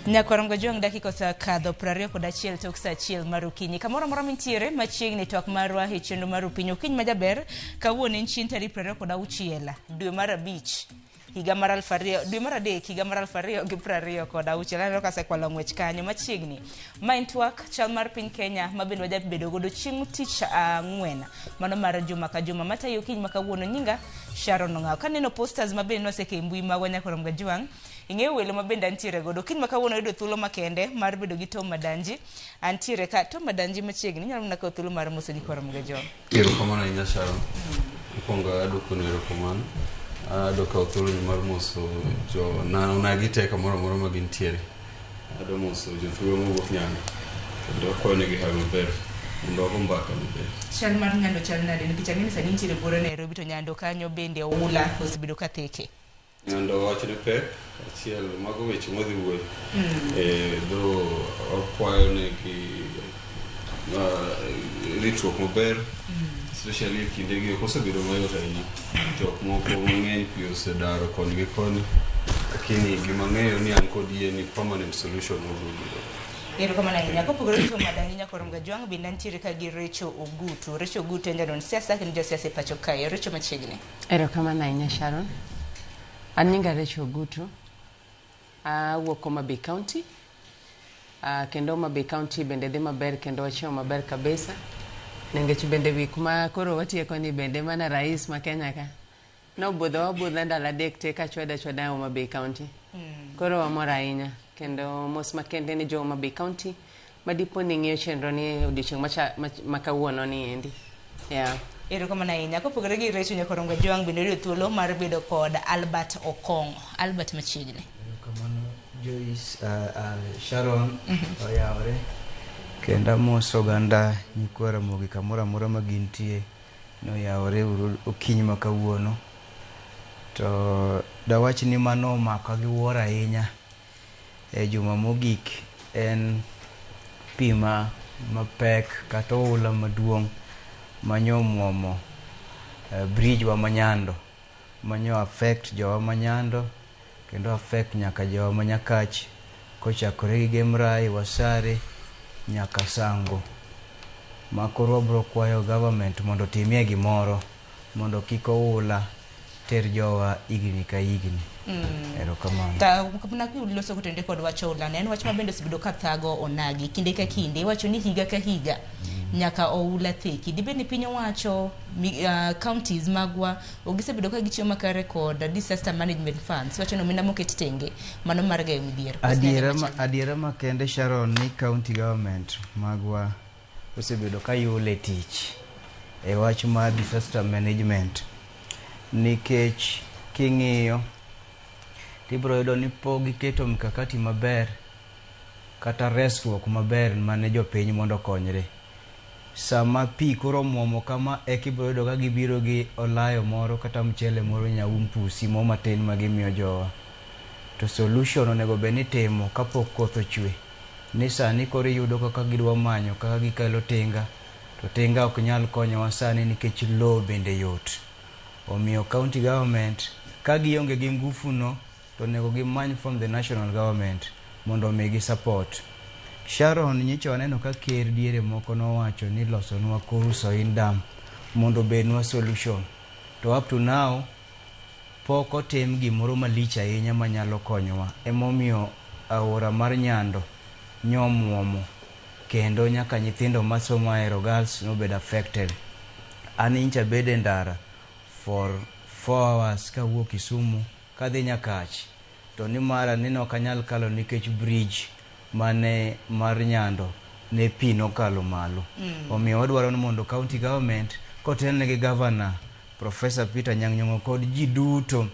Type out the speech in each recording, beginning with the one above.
Nyakwarongo Jong dakika osekadho 21 tok saa achiel mar okinyi. Kamoro amora mintiere machiegni twak marwa e chenro mar Upiny Okinyi majaber kawuono en chieng' tarik 26 dwe mar abich higa mar 2000 dwe mar adek higa mar 2026. Aneno ka asekwalo ng'wech kanyo machiegni. Ma en twak chal mar piny Kenya ma bende wajabedo godo chieng' tich ang'wen mano mar juma ka juma matayo okinyi ma kawuono nyinga Sharon Ong'awo. Kaneno posters ma bende nwaseke e mbui magwa Nyakwarom Gajwang' Ing'eyo welo ma bende antiere godo. Kiny ma kawuono ayudo thuolo makende mar bedo gi Tom Madanji. Antiere ka Tom Madanji machiegni. Inyalo mana kawo thuolo mar moso nyikwa Ramogi Ojwang. Erokamano ahinya Sharon. Mokwongo adwoko ni erokamano. Adwa kawo thuoloni mar moso jo onagi te kamoro amora ma gintiere. Adwa moso jothurwa mawuok Nyando kendo akwayo negi hawi maber mondo wago mbaka maber. Chal mar Nyando chal nade? Nikech ang'e ni sani intiere buore Nairobi to Nyando kanyo bende oula osebedo ka theke. Nyando wachne pek achiel mago weche mwadhi wuoyo eh, dho wakwayo negi ritruok maber especially e kindegi ok osebedo mayot ahinya jok moko mang'eny pi osedaro koni gi koni lakini gima ang'eyo ni an kod yie ni permanent solution wabiro bedo Erokamano ahinya. Kopogore gi Tom Madanji Nyakorom Gajwang' bende antiere ka gi Recho Ogutu. Recho Ogutu en janon siasa kendo jasiasa e pacho kae. Recho machiegni. Erokamano ahinya Sharon. An nyinga Rachel Ogutu. Awuok Homa Bay County. Kendo Homa Bay County bende dhi maber kendo wachiemo maber kabisa. Nikech bende wik ma koro watieko ni bende mana rais ma Kenya ka nobudho wabudha ndalo adek te kachwado achwada Homa Bay County. Koro wamor ahinya kendo mos makende ne jo Homa Bay County ma dipo ni ng'iyo chenro ni odiochieng' ma kawuono ni endi. Yeah. Erokamano ahinya. Kopogore gi Recho Nyakorongo Jwang' bende oyudo thuolo mar bedo kod Albert Okong'o. Albert machiegni. Erokamano Joyce, Sharon oyawore kendo amoso oganda nyikwa Ramogi kamoro amora ma gintie ni oyawore uru okinyi ma kawuono. To dawach ni mano omaka gi wuoro ahinya e juma mogik en pi ma mapek kata oula maduong' manyo omuomo bridge wa ma Nyando manyo affect jowa ma Nyando kendo affect nyaka jowa ma Nyakach kochakore gi Gemrai, Wasare nyaka Sango ma koro wabro kwayo government mondo otimie gimoro mondo kik oula ter jowa higni ka higni. Erokamano. Ta mana kiloso kotende kod wach oula ne en wach ma bende osebedo ka thago onagi kinde ka kinde iwacho ni higa ka higa nyaka oula theki dibed ni piny owacho counties magwa ok gisebedo ka gitiyo makare kod disaster management funds iwacho ni omenda moket tenge mano mar gayo midhiero. Adiera ma, adiera makende Sharon ni county government magwa osebedo ka yule tich e wach mar disaster management nikech king'iyo tibiro yudo ni pok giketo mkakati maber kata resruok maber mane jopiny mondo okonyre. Sama pi koro omuomo kama eka ibiro yudo ka gibiro gi olayo moro kata mchele moro nyaum pusi mo matin ma gimiyo jowa. To solution onego bed ni itimo kapok koth ochwe. Ni sani koro iyudo kaka gidwa manyo kaka gikelo tinga to tinga ok nyal konyowa sani nikech lowo bende yot. Omiyo county government ka gionge gi ngufu no to onego gimany from the national government mondo omigi support. Sharon nyicha waneno ka ker diere moko nowacho ni losonwa Koru Soin Dam mondo obednwa solution. To up to now pok otim gimoro malich ahinya manyalo konyowa. Emomiyo aora mar Nyando nyomuomo kendo nyaka nyithindo masomo Ahero Girls nobedo affected. An nyicha abedo e ndara for 4 hours kawuok Kisumu kadhi Nyakach to ni mara ni nok anyal kalo nikech bridge mane mar Nyando ne pi nokalo malo. Omiyo wadwaro ni mondo county government kotelne gi governor Professor Peter Anyang' Nyong'o kod ji duto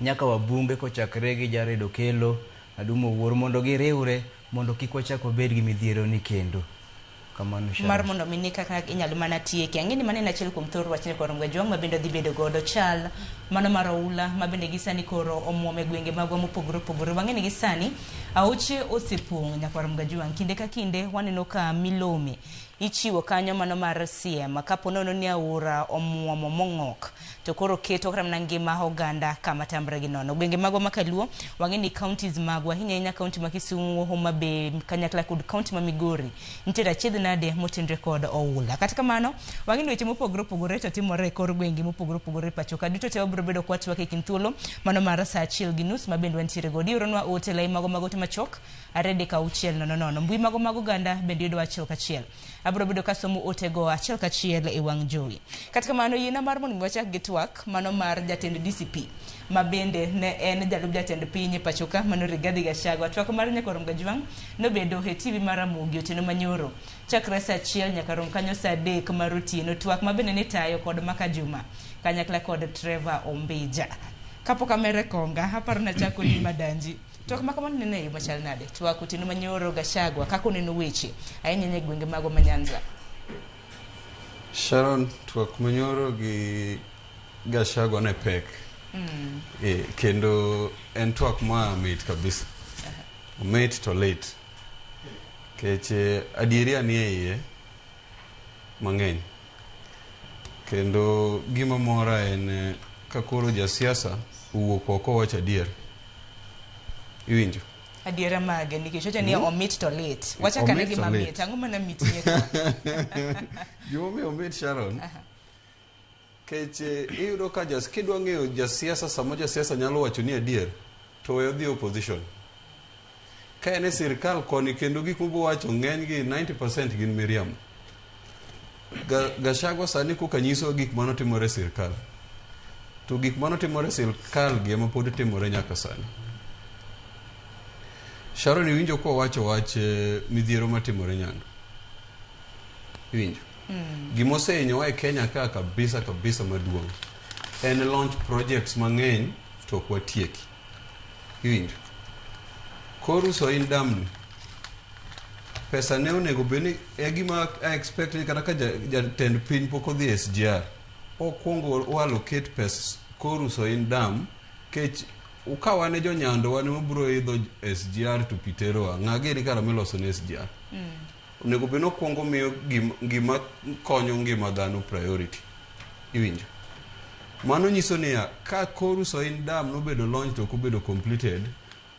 nyaka wabunge kochakre gi Jared Okello, Adumo Owuor mondo giriwre mondo kik wachak wabed gi midhiero ni kendo. Kamano Sharon. Mar mondo mi ne kaka inyalo mana tieke. Ang'e ni mano en achiel kuom thor wach Nyakwar Ongwejwang' ma bende odhi bedo godo chal mano mar oula ma bende gi sani koro omuom e gwenge magwa mopogore opogore. Wang'e ni gi sani Aoche osepong' nyakwar Mgajuang'. Kinde ka kinde waneno ka milome ichiwo kanyo mano mar siem kapo nono ni aora omuomo mong'ok to koro keto kata mana ngima oganda kama tamre gi nono. Gwenge magwa ma kaluo wang'e ni counties magwa ahinya ahinya county ma Kisumu, Homa Bay kanyakla kod county ma Migori nitiere achiedh nade motenre kod oula. Kata kamano wang'e ni weche mopogore opogore to timore e kor gwenge mopogore opogore e pacho ka. Duto te wabiro bedo kwatwak e kind thuolo mano mar saa achiel gi nus ma bende wantiere godo. Ioronwa ote lai mago mag ote machuok 23600. Mbui mago mag oganda bende yudo achiel kachiel. Abiro bedo kasomo otego achiel kachiel e wang' jowi. Kata kamano yiena mar mondo mi wachak gi twak mano mar jatend DCP ma bende ne en jalup jatend piny e pacho ka mano Rigathi Gachagua. Twak mar Nyakwar Mgajwang' nobedo e TV mar Ramogi otieno manyoro chakre saa achiel nyaka rom kanyo saa adek mar otieno. Twak ma bende nitayo kod Maka Juma kanyakla kod Trevor Ombija. Kapok amere konga, aparo nachako ni madanji. Twak ma kamano neno e yo machal nade? Twak otieno manyoro Gachagua kaka oneno weche ahinya ahinya e gwenge magwa ma Nyanza. Sharon, twak manyoro gi Gachagua ne pek. Kendo en twak ma mit kabisa. Omit to lit. Kech adieri nie iye mang'eny. Kendo gima mora en ka koro jasiasa owuok oko owacho adier. Iwinjo? Adiera mage nikech wacho ni omit to lit. Wachak ane Omit to gima lit. mit. Ang'o mana mit nie twak? Gimomiyo omit Sharon, kech iyudo ka jas, kidwa ng'eyo jasiasa sama jasiasa nyalo wacho ni adier, to we odhi opposition. Ka en e sirkal koni kendo gik mobo wacho ng'eny gi 90% gin miriambo. Gachagua sani koka nyiso gik manotimore e sirkal. To gik manotimore e sirkal gi ema pod timore nyaka sani. Sharon iwinjo kowacho wach midhiero matimore Nyando. Iwinjo? Gimosehinyowa e Kenya ka kabisa kabisa maduong' en launch projects mang'eny to ok watieki. Iwinjo? Koru Soin Dam ni pesa ne onego bed ni e gima I expect ni kata ka jatend piny pok odhi e SGR okwongo o allocate pes Koru Soin Dam kech ka wan e jonyando wan ema biro idho SGR to pi terowa ng'a gini kara miloso ne SGR onego bed ni okwongo miyo gima konyo ngima dhano priority iwinjo mano nyiso niya ka Koru Soin Dam nobedo launch to ok obedo completed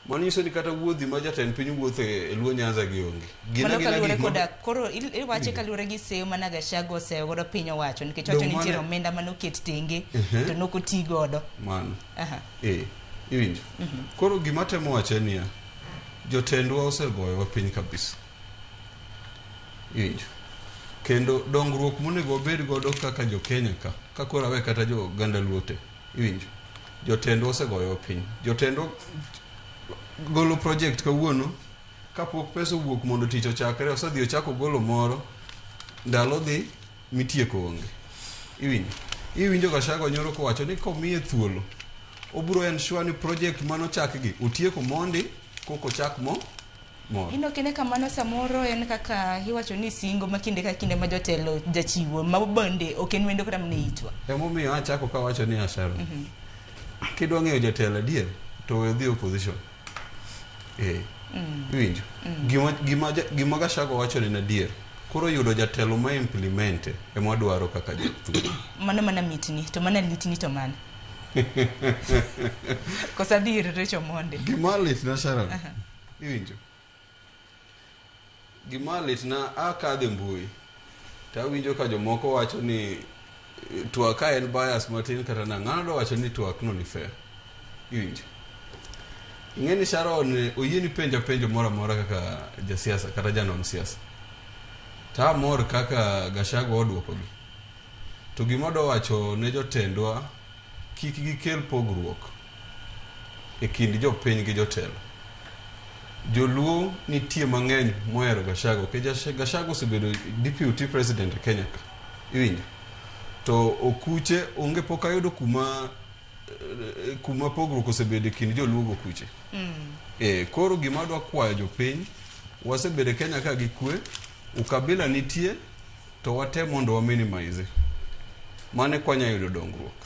mano nyiso ni kata wuodhi ma jatend piny wuothe e Luo Nyanza gi onge Gin Mano agina kaluwore gik ma- koda koro iwache kaluwore gi seyo mana Gachagua oseyo godo piny owacho nikech wacho Dong' ni nitiere mane- omenda mane oket tenge to nok oti godo. Mano. Aha. Iwinjo koro gima temo wacho en niya jotendwa osegoyowa piny kabisa iwinjo kendo dongruok monego wabed godo kaka jo-Kenya ka koro awe kata jo oganda luo te iwinjo jotendwa osegoyowa piny jotendwa golo project kawuono kapok pesa owuok mondo tich ochakre osedhi ochako golo moro ndalo dhi mitieko onge iwinjo iwinjo Gachagua nyoro kowacho ni komiye thuolo obiro ensure ni project manochak gi otieko mondi kokochak mo moro Ino kine kamano samoro en kaka iwacho ni singo ma kinde ka kinde ma jotelo jachiwo ma bende ok en wendo kata mana e itwa. Emomiyo achako kawacho ni Sharon kidwa ng'eyo jatelo adier to we odhi opposition iwinjo gima Gachagua wacho en adier koro yudo jatelo ma implement ema wadwaro kaka jathuolo Mano mana mitni to mana litni to mane. Kosa dhi ir Rachel Monde. Gima litna Sharon iwinjo gima litna akadho e mbui to awinjo ka jomoko wacho ni twak ka en bias matin kata nang'o ng'ano dwa wacho ni twak no ni fair iwinjo ing'e ni Sharon oyieni penja penjo moro amora kaka jasiasa kata janon siasa to amor kaka Gachagua oduokogi to gima adwa wacho ne jotendwa kik gikel pogruok e kind jopiny gi jotelo joluo nitie mang'eny mohero Gachagua nikech Gachagua osebedo deputy president e Kenya ka iwinjo to okuche onge pok ayudo kuma kuma pogruok osebedo e kind joluo go okuche koro gima adwa kwayo jopiny wasebedo e Kenya ka gi kwe ukabila nitie to watem mondo wa minimize mano eka wanya yudo dongruok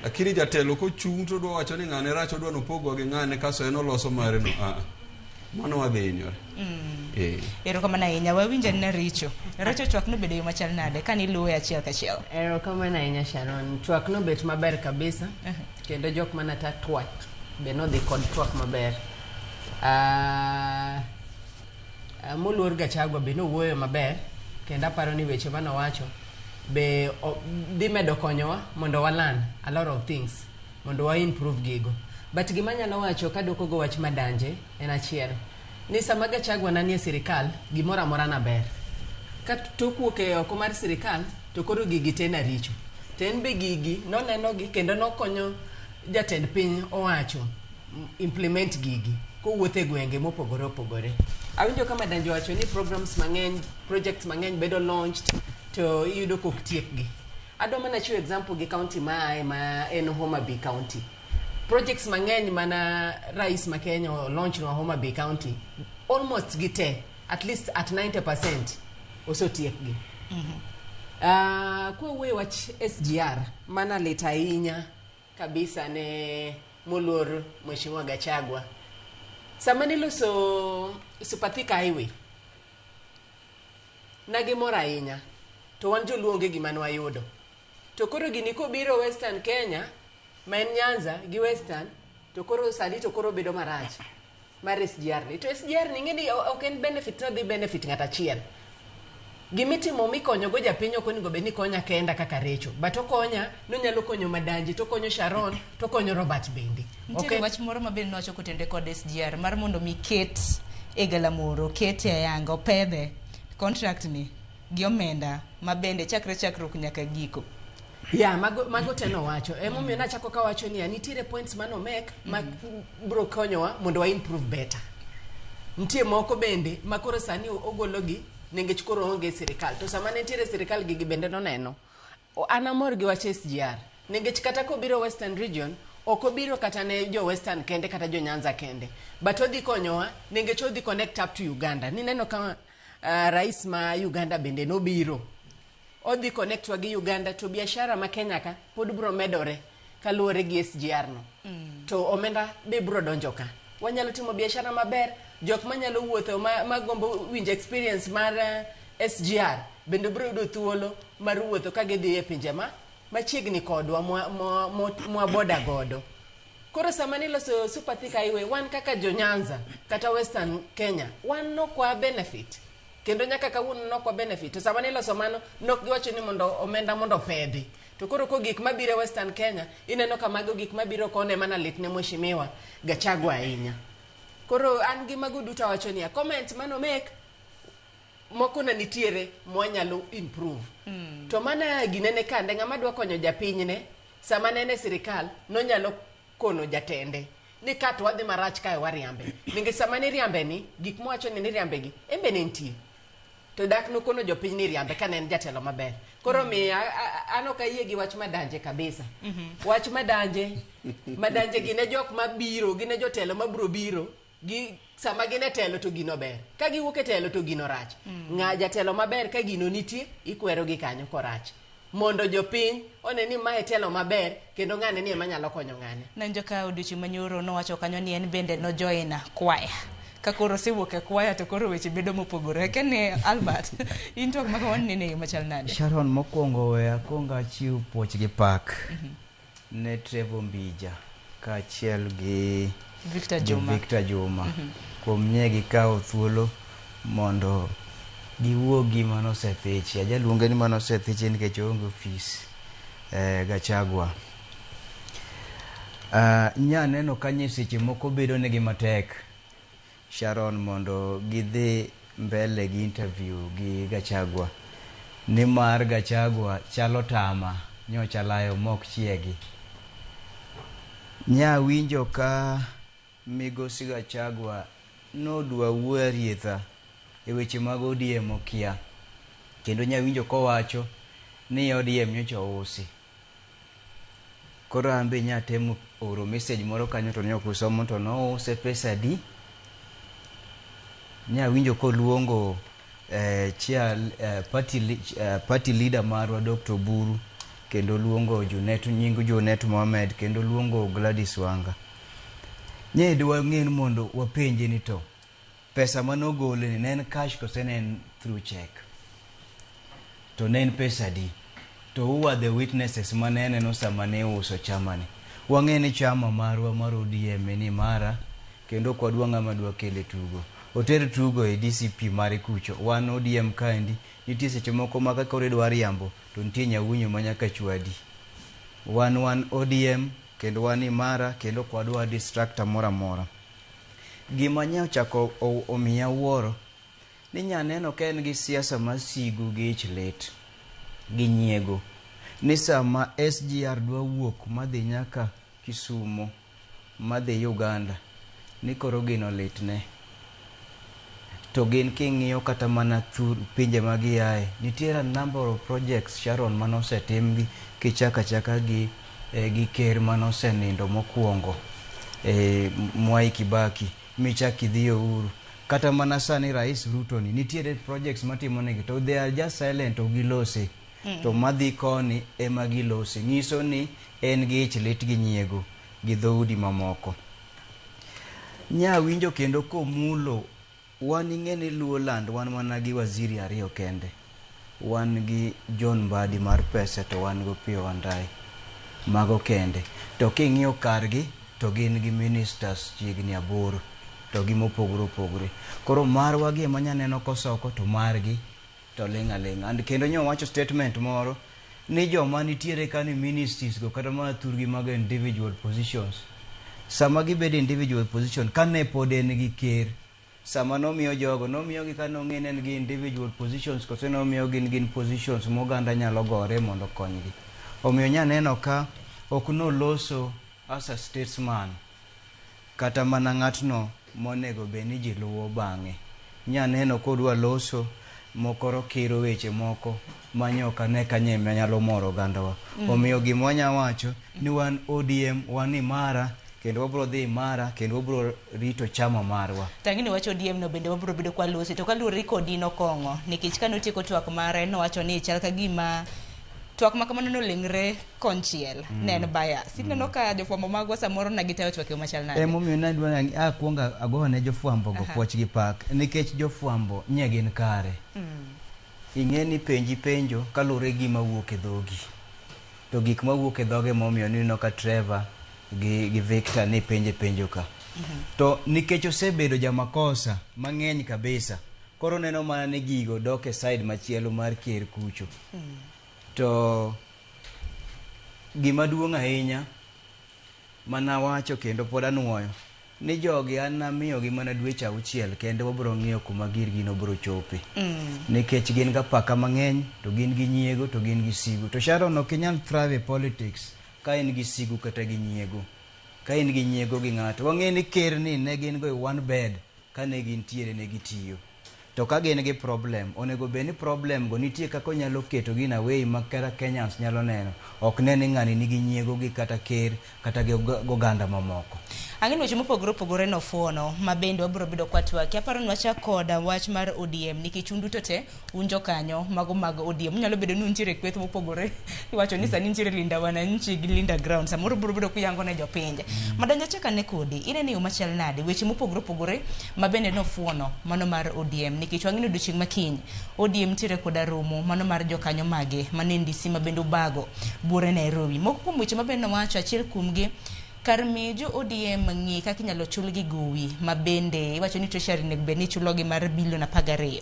lakini jatelo kochung' to odwa wacho ni ng'ane rach odwa nopogwa gi ng'ane kaso en oloso mare no aa Mano wadhi hinyore. Erokamano ahinya. Wawinjo ne Richo. Richo, twak nobedo yo machal nade kane iluwe achiel kachiel? Erokamano ahinya, Sharon. Twak nobet maber kabisa. Kendo jok manata twak be nodhi kod twak maber. Moluor Gachagua be nowuoyo maber kendo aparo ni weche manowacho be dhi medo konyowa mondo wa learn a lot of things mondo wa improve gigo. But gima anyalo wacho kaduoko go wach Madanje en achiel ni sama Gachagua nanie sirikal, gimoro amora na ber. Ka tok wuok e oko mar sirikal to koro gigi te na richo. To en be gigi noneno gi kendo nokonyo jatend piny owacho implement gigi kowuotho e gwenge mopogore opogore. Awinjo ka Madanje owacho ni programs mang'eny, projects mang'eny bedo launched to iyudo kok tiekgi. Adwa mana chiwo example gi county ma ae, ma en Homa Bay County. Projects mang'eny mana rais ma Kenya launch no Homa Bay County, almost gite, at least at 90% osetiekgi. Kwawuoyo wach SGR, mana lit ahinya kabisa ne moluor Mheshimiwa Gachagua. Sama niloso Super Thika Highway, nagimor ahinya, to wan joluo onge gima nwayudo. To koro gini kobiro Western Kenya, ma en Nyanza gi Western, to koro sani to koro bedo marach mar SGR ni. To SGR ni ing'e ni ok en benefit nodhi benefit ng'at achiel. Gimitimo mikonyogo japiny ok onego bed ni konya kenda kaka Recho, but okonya, nonyalo konyo Madanji, tokonyo Sharon, tokonyo Robert bende. Nitiere Ok wach moro ma bende nowacho kotenore kod SGR mar mondo mi ket e galamoro, ket e ayanga, opedhe contract ni gi omenda ma bende chakre chakruok nyaka giko. Ya, mago te nowacho. Emomiyo nachako kawacho niya, nitiere points manomek ma bro konyowa mondo wa improve better. Nitie moko bende ma koro sani ogologi nikech koro onge e sirikal. To sama ne nitiere e sirikal, gigi bende noneno. An amor gi wach SGR nikech kata kobiro Western Region, ok obiro kata ne jo Western kende kata jo Nyanza kende, but odhi konyowa nikech odhi connect up to Uganda. Nineno ka rais ma Uganda bende nobiro, odhi connect wa gi Uganda, to biashara ma Kenya ka pod bro medore kaluwore gi SGR no. To omenda be bro donjo ka. Wanyalo timo biashara maber, jok manyalo wuotho ma gombo winjo experience mar SGR bende bro yudo thuolo mar wuotho ka gidhi e pinje ma machiegni kodwa mwa boda godo. Koro sama niloso Super Thika Highway, wan kaka jo Nyanza kata Western Kenya, wan nokwa benefit. Kendo nyaka kawuono nokwa benefit. To sama niloso mano, nok giwacho ni mondo omenda mondo opedhi. To koro ko gik mabiro e Western Kenya, ineno ka mago gik mabiro kone mana lit ne Mheshimiwa Gachagua ahinya. Koro an gi mago duto awacho niya, comment manomek moko na nitiere mwanyalo improve. To mana ginene kande ng'ama dwa konyo japinyne sama ne en e sirikal nonyalo kono jatende ni ka to wadhi marach kae, wariambe. Nikech sama niriambe ni gik mowacho ni niriambe gi en be ne nitie. To dak nokono jopiny ni riambe ka ne en jatelo maber. Koro miyo an ok ayie gi wach Madanje kabisa. Wach Madanje, Madanje gin e jok mabiro, gin e jotelo mabiro biro gi sama gin e telo to gino ber. Ka giwuok e telo to gino rach. Ng'a jatelo maber ka gino nitie, ikwero gi kanyo korach. Mondo jopiny one ni mae telo maber kendo ng'ane ni ema nyalo konyo ng'ane. Nawinjo ka odiochieng' manyoro nowacho kanyo ni en bende nojoin kwaya. Ka koro osewuok e kwaya to koro weche bedo mopogore. Kene Albert, in twak ma kawuono nene e yo machal nade? Sharon, mokwongo we akwong achiw puoch gi pak ne Trevor Mbija kaachiel gi Victor gi Juma. Victor Juma kuom nye gikawo thuolo mondo giwuo gi manosethichi. Ajaluonge ni manosethichi nikech oonge ofis, Gachagua. Nya neno ka seche moko bedo negi matek, Sharon, mondo gidhi mbele gi interview gi Gachagua nimar Gachagua chalo tama nyocha layo mok chiegi. Nya winjo ka migosi Gachagua nodwa wuoyo arietha e weche mag ODM okia, kendo nya winjo kowacho ni ODM nyocha ousi. Koro an be nya temo oro message moro kanyo to ne ok usomo, to nouse pesa adi? Nya winjo koluongo chair, party leader marwa Dr. Oburu, kendo luongo Junet, nying Junet Mohamed, kendo luongo Gladys Wanga. Nye dwang'e ni mondo wapenje ni to Pesa manogole ni ne en cash kose ne en through check? To ne en pesa adi? To who are the witnesses mane neno sama ne uso chama ni? Wang'e ni chama marwa mar ODM ni mara kendo ok wadwa ng'ama dwa kele tugo. Oter tugo e DCP mare kucho. Wan ODM kaendi nitie seche moko ma ka koro idwa riambo to nitie nyawunyo ma nyaka chwadi. Wan ODM kendo wan imara kendo ok wadwa distractor moro amora. Gima nya ochako omiya wuoro ni nyaneno ka en gi siasa mar sigu gi ich lit gi nyiego ni sama SGR dwa wuok madhi nyaka Kisumo madhi Uganda ni koro gino litne. To gin king'iyo kata mana thur pinje ma giaye nitiere a number of projects Sharon manosetimgi kichako achaka gi gi ker manosenindo mokwongo Mwai Kibaki michak idhi Uhuru. Kata mana sani Rais Ruto ni nitiere projects matimonegi to they are just silent ok gilose. To madhi koni ema gilose. Nyiso ni en gi ich lit gi nyiego gi dhoudi mamoko. Nya winjo kendo komulo wan ing'e ni Luoland wan mana gi waziri ariyo kende. Wan gi John Mbadi mar pesa to wan gi Opiyo Wandayi. Mago kende. To king'iyo kargi to gin gi ministers chiegni 8 to gi mopogore opogore. Koro marwa gi ema nyaneno kosoko to margi to ling' aling'a. And kendo nyowacho statement moro ni joma nitiere ka ni ministries go kata mana thurgi mag individual positions. Sama gibedo individual position kane pod en gi ker sama nomiyo jogo nomiyogi ka nong'e ni en gi individual positions kose nomiyo gin positions moganda nyalo gore mondo okonygi. Omiyo nyaneno ka ok noloso as a statesman kata mana ng'atno monego bed ni ji luwo bang'e. Nyaneno kodwa loso mokoro kiro weche moko manyo ok ane ka nyalo moro ogandawa. Omiyo gima wanya wacho ni wan ODM wan imara kendo wabro dhi imara kendo wabro rito chama marwa. Tang'ini wach ODM no bende wabro bedo kwalose to kaluwore kod in Okong'o nikech kanotieko twak mare nowacho ni chal ka gima twak ma kamano noleng're konchiel ne en bias. Ineno ka jofwambo magwa samoro ne gitayo twak e yo machal nade? Emomiyo nadwa ni akwongo agone jofwambo go puoch gi pak nikech jofwambo nye gin kare. Ing'e ni penji penjo kaluwore gi gima wuok e dhogi. To gik mawuok e dhoge momiyo nineno ka Trevor gi Victor ni penje penjo ka. To nikech osebedo jamakosa mang'eny kabisa, koro neno mana ni gigo dok e side machielo mar ker kucho. To gima duong' ahinya manawacho kendo pod anuoyo ni jogi an namiyogi mana dweche 6 kende wabro ng'iyo kuma girgi no bro chope. Nikech gin ga paka mang'eny to gin gi nyiego to gin gi sigu. To Sharon ok inyal thrive e politics ka in gi sigu kata gi nyiego. Ka in gi nyiego gi ng'ato. Wang'e ni ker ni ne gin go e one bed kane gintiere ne gitiyo. To ka gin gi problem, onego bed ni problem go nitie kaka onyalo keto gi in a way ma kata Kenyans nyalo neno. Ok ne ni ng'ani nigi nyiego gi kata ker kata gi oganda mamoko. Ang'e ni weche mopogore opogore nofuono ma bende wabiro bedo kwatwaki. Aparo ni wachak koda wach mar ODM nikech un duto te un jokanyo mago mag ODM. Unyalo bedo ni untiere kweth mopogore. Iwacho ni sani nitiere Linda Wananchi gi Linda Ground. Samoro biro bedo kuyango ne jopinje. Madonjo achak ane kodi. Ineno yo machal nade weche mopogore opogore ma bende nofuono mano mar ODM nikech wang'e ni odiochieng' ma kiny ODM nitiere koda romo mano mar jokanyo mage mano NDC ma bende obago buore Nairobi. Moko kuom weche ma bende nowacho achiel kuomgi kar miyo jo ODM ng'i kaka inyalo chulgi gowi ma bende iwacho ni Treasury onego bed ni chulogi mar bilion 12.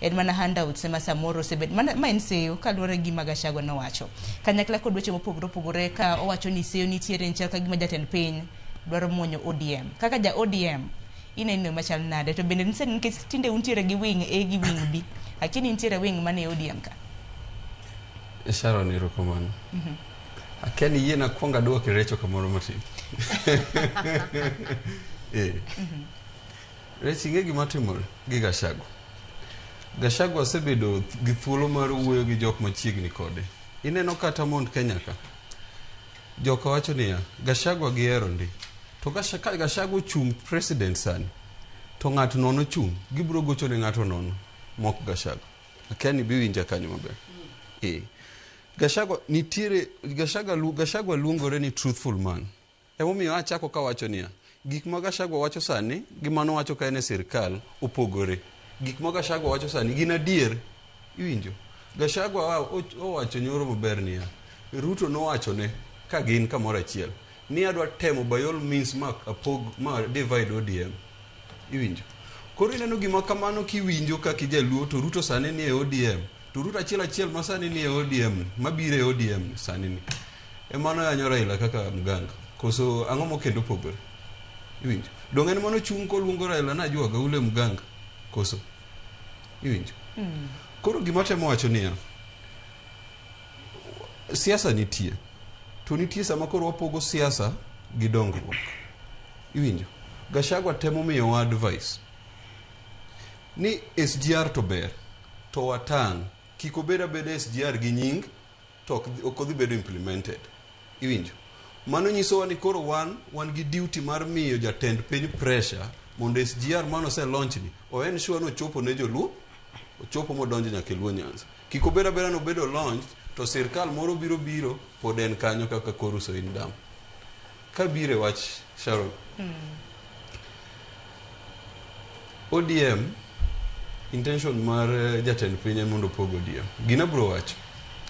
En mana handouts ema samoro osebed mana ma en seyo kaluwore gi gima Gachagua nowacho. Kanyakla kod weche mopogore opogore ka owacho ni seyo nitiere chal ka gima jatend piny dwaro muonyo ODM. Kaka ja ODM ineno machal nade to bende nise nikech tinde untiere gi wing A gi wing B. Lakini nitiere wing mane ODM ka. Sharon erokamano. Akia ni yiena kuong aduoki Recho kamoro matin. Recho ing'e gima timore gi Gachagua. Gachagua osebedo gi thuolo mar wuoyo gi jok machiegni kode. Ineno kata Mount Kenya ka. Joka wacho niya, Gachagua gihero ndi. To ka Gachagua ochung' president sani, to ng'ato nono chung', gibiro gocho ne ng'ato nono, mok Gachagua. Akia ni biwinja kanyo maber. Gachagua nitiere, Gachagua luongore ni truthful man. Emomiyo achako kawacho niya, Gik ma Gachagua wacho sani gi mano wacho ka en e sirkal opogore. Gik ma Gachagua wacho sani gin adier. Iwinjo? Gachagua owacho nyoro maber niya, Ruto nowachone ka gin kamoro achiel ni adwa temo by all means ma apog ma divide ODM. Iwinjo? Koro ineno gima kamano kiwinjo kaka ijaluo to Ruto sani ni e ODM. To Ruto achiel achiel ma sani ni e ODM mabiro e ODM sani ni. Emano yanyo Raila kaka mganga. Koso ang'o mokendo opogore? Iwinjo? Dong' en mano chung' koluongo Raila na ajwaga ule mganga. Koso? Iwinjo? Koro gima temo wacho niya, siasa nitie. To nitie sama koro wapogo siasa gi dongruok. Iwinjo? Gachagua temo miyowa advice ni SGR to ber to watang' kik obed abeda SGR gi nying to ok odhi bedo implemented. Iwinjo? Mano nyisowa ni koro wan gi duty mar miyo jatend piny pressure mondo SGR mano ose launch ni o ensure ni ochopo ne joluo ochopo modonjo nyaka e Luo Nyanza. Kik obed abeda ni obedo launched to sirkal moro biro pod en kanyo kaka koro Soin Dam. Kabiro e wach Sharon. ODM intention mar jatend piny en mondo opog ODM. Gina bro wacho.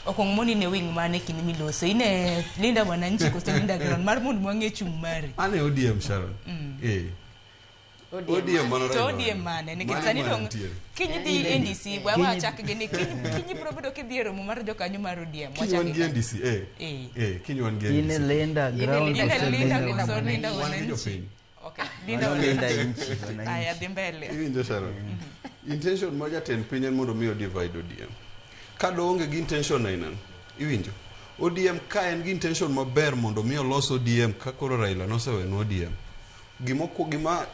Okwong moni ne wing mane kinde miloso. Ine Linda Mwananchi koso Linda Ground mar mondo wang'e chung' mari. An e ODM Sharon. Eh. ODM mano To Raila ODM owacho. mane? Nikech Mane sani ma dong' nitiere. kiny idhi NDC, wa wachak gi ni kiny ibiro bedo kidhi e romo mar jokanyo mar ODM. Kiny wan gi NDC. Eh. Eh. Eh, kiny wan gi Ine NDC. Linda ground Ine koso Linda Linda koso Mwananchi? Linda Wan gi Mwananchi. jopiny. Okay. Linda Mano Linda Mwananchi. nchi, wananchi. Aya, dhi mbele. Iwinjo Sharon. Intention mar jatend piny en mondo mi o divide ODM. Ka doonge gi intention ainano, iwinjo. ODM ka en gi intention maber mondo mi olos ODM ka koro Raila nosewenwa ODM. Gima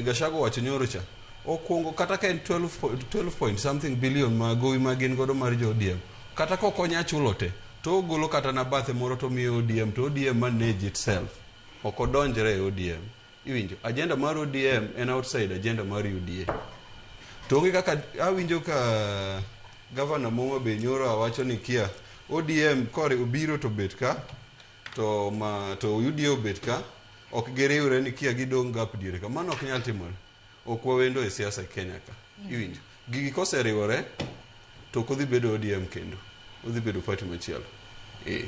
Gachagua owacho nyoro cha, okwongo kata ka en 12 point something billion ma gowi ma gin godo mar jo ODM, kata ka ok onya chulo te, to ogolo kata na bathe moro to omiyo ODM, to ODM manage itself. Ok odonjre e ODM. Iwinjo, agenda mar ODM en outside agenda mar UDA. To onge kaka awinjo ka gavana Moma be nyoro awacho ni kia ODM kore obiro to bet ka to ma to UDA obet ka ok giriwre ni kia gidong' gap diere ka mano ok nyal timore. Ok wawendo e siasa e Kenya ka. Iwinjo. Gigi koseriwore to ok odhi bedo ODM kendo. Odhi bedo party machielo. Eh.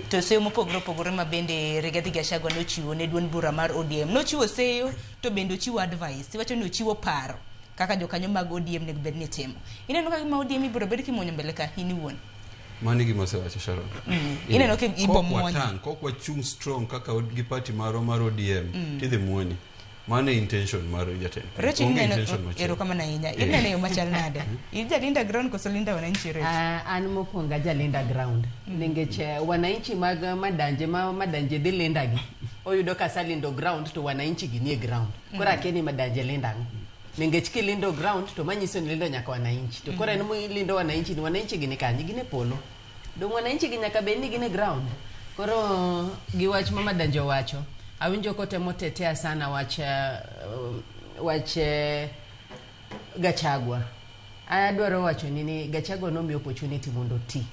To seyo mopogore opogore ma bende Rigathi Gachagua nochiwo ne duond bura mar ODM. Nochiwo seyo to bende ochiwo advice. Iwacho ni ochiwo paro kaka jokanyo mag ODM nego bed ni timo. Ineno ka gima ODM ibiro bed kimuonyo mbele ka in iwuon. Mano e gima asewacho Sharon. Ineno ka ibo Kok muonyo. watang', kok wachung' strong kaka gi party marwa mar ODM, tidhi muonye. Mano e intention mar jatend piny. Rachel Onge ineno intention machielo. erokamano ahinya. Ineno e yo machal nade? In ja Linda Ground koso Linda Wananchi Rachel? An mokwongo aja Linda Ground. Nikech wananchi mag Madanje ma Madanje dhi Linda gi. Oyudo ka aselindo ground to wananchi gi nie ground. Koro akia ni Madanje linda ang'o. Nikech kilindo ground to manyiso ni lindo nyaka wananchi. To koro en milindo wananchi ni wananchi gi ni kanye? Gin e polo. Dong' wananchi gi nyaka bed ni gin e ground. Koro gi wach ma Madanje owacho, awinjo kotemo tetea sana wach wach Gachagua. Adwaro wacho ni Gachagua nomiyo opportunity mondo oti.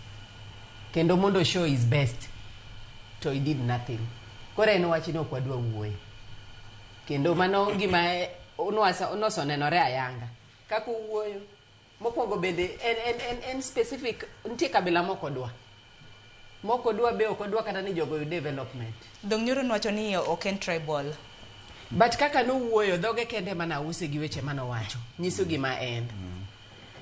Kendo mondo show his best. To he did nothing. Koro en wach ni ok wadwa wuoye. Kendo mano gima nosonenore ayanga. Kaka owuoyo. Mokwongo bende en specific, nitie kabila mok odwa. Mok odwa be ok odwa kata ni jogo oyud development. Dong' nyoro nowacho ni ok en tribal. But kaka nowuoyo, dhoge kende mana use gi weche manowacho. Nyiso gima en.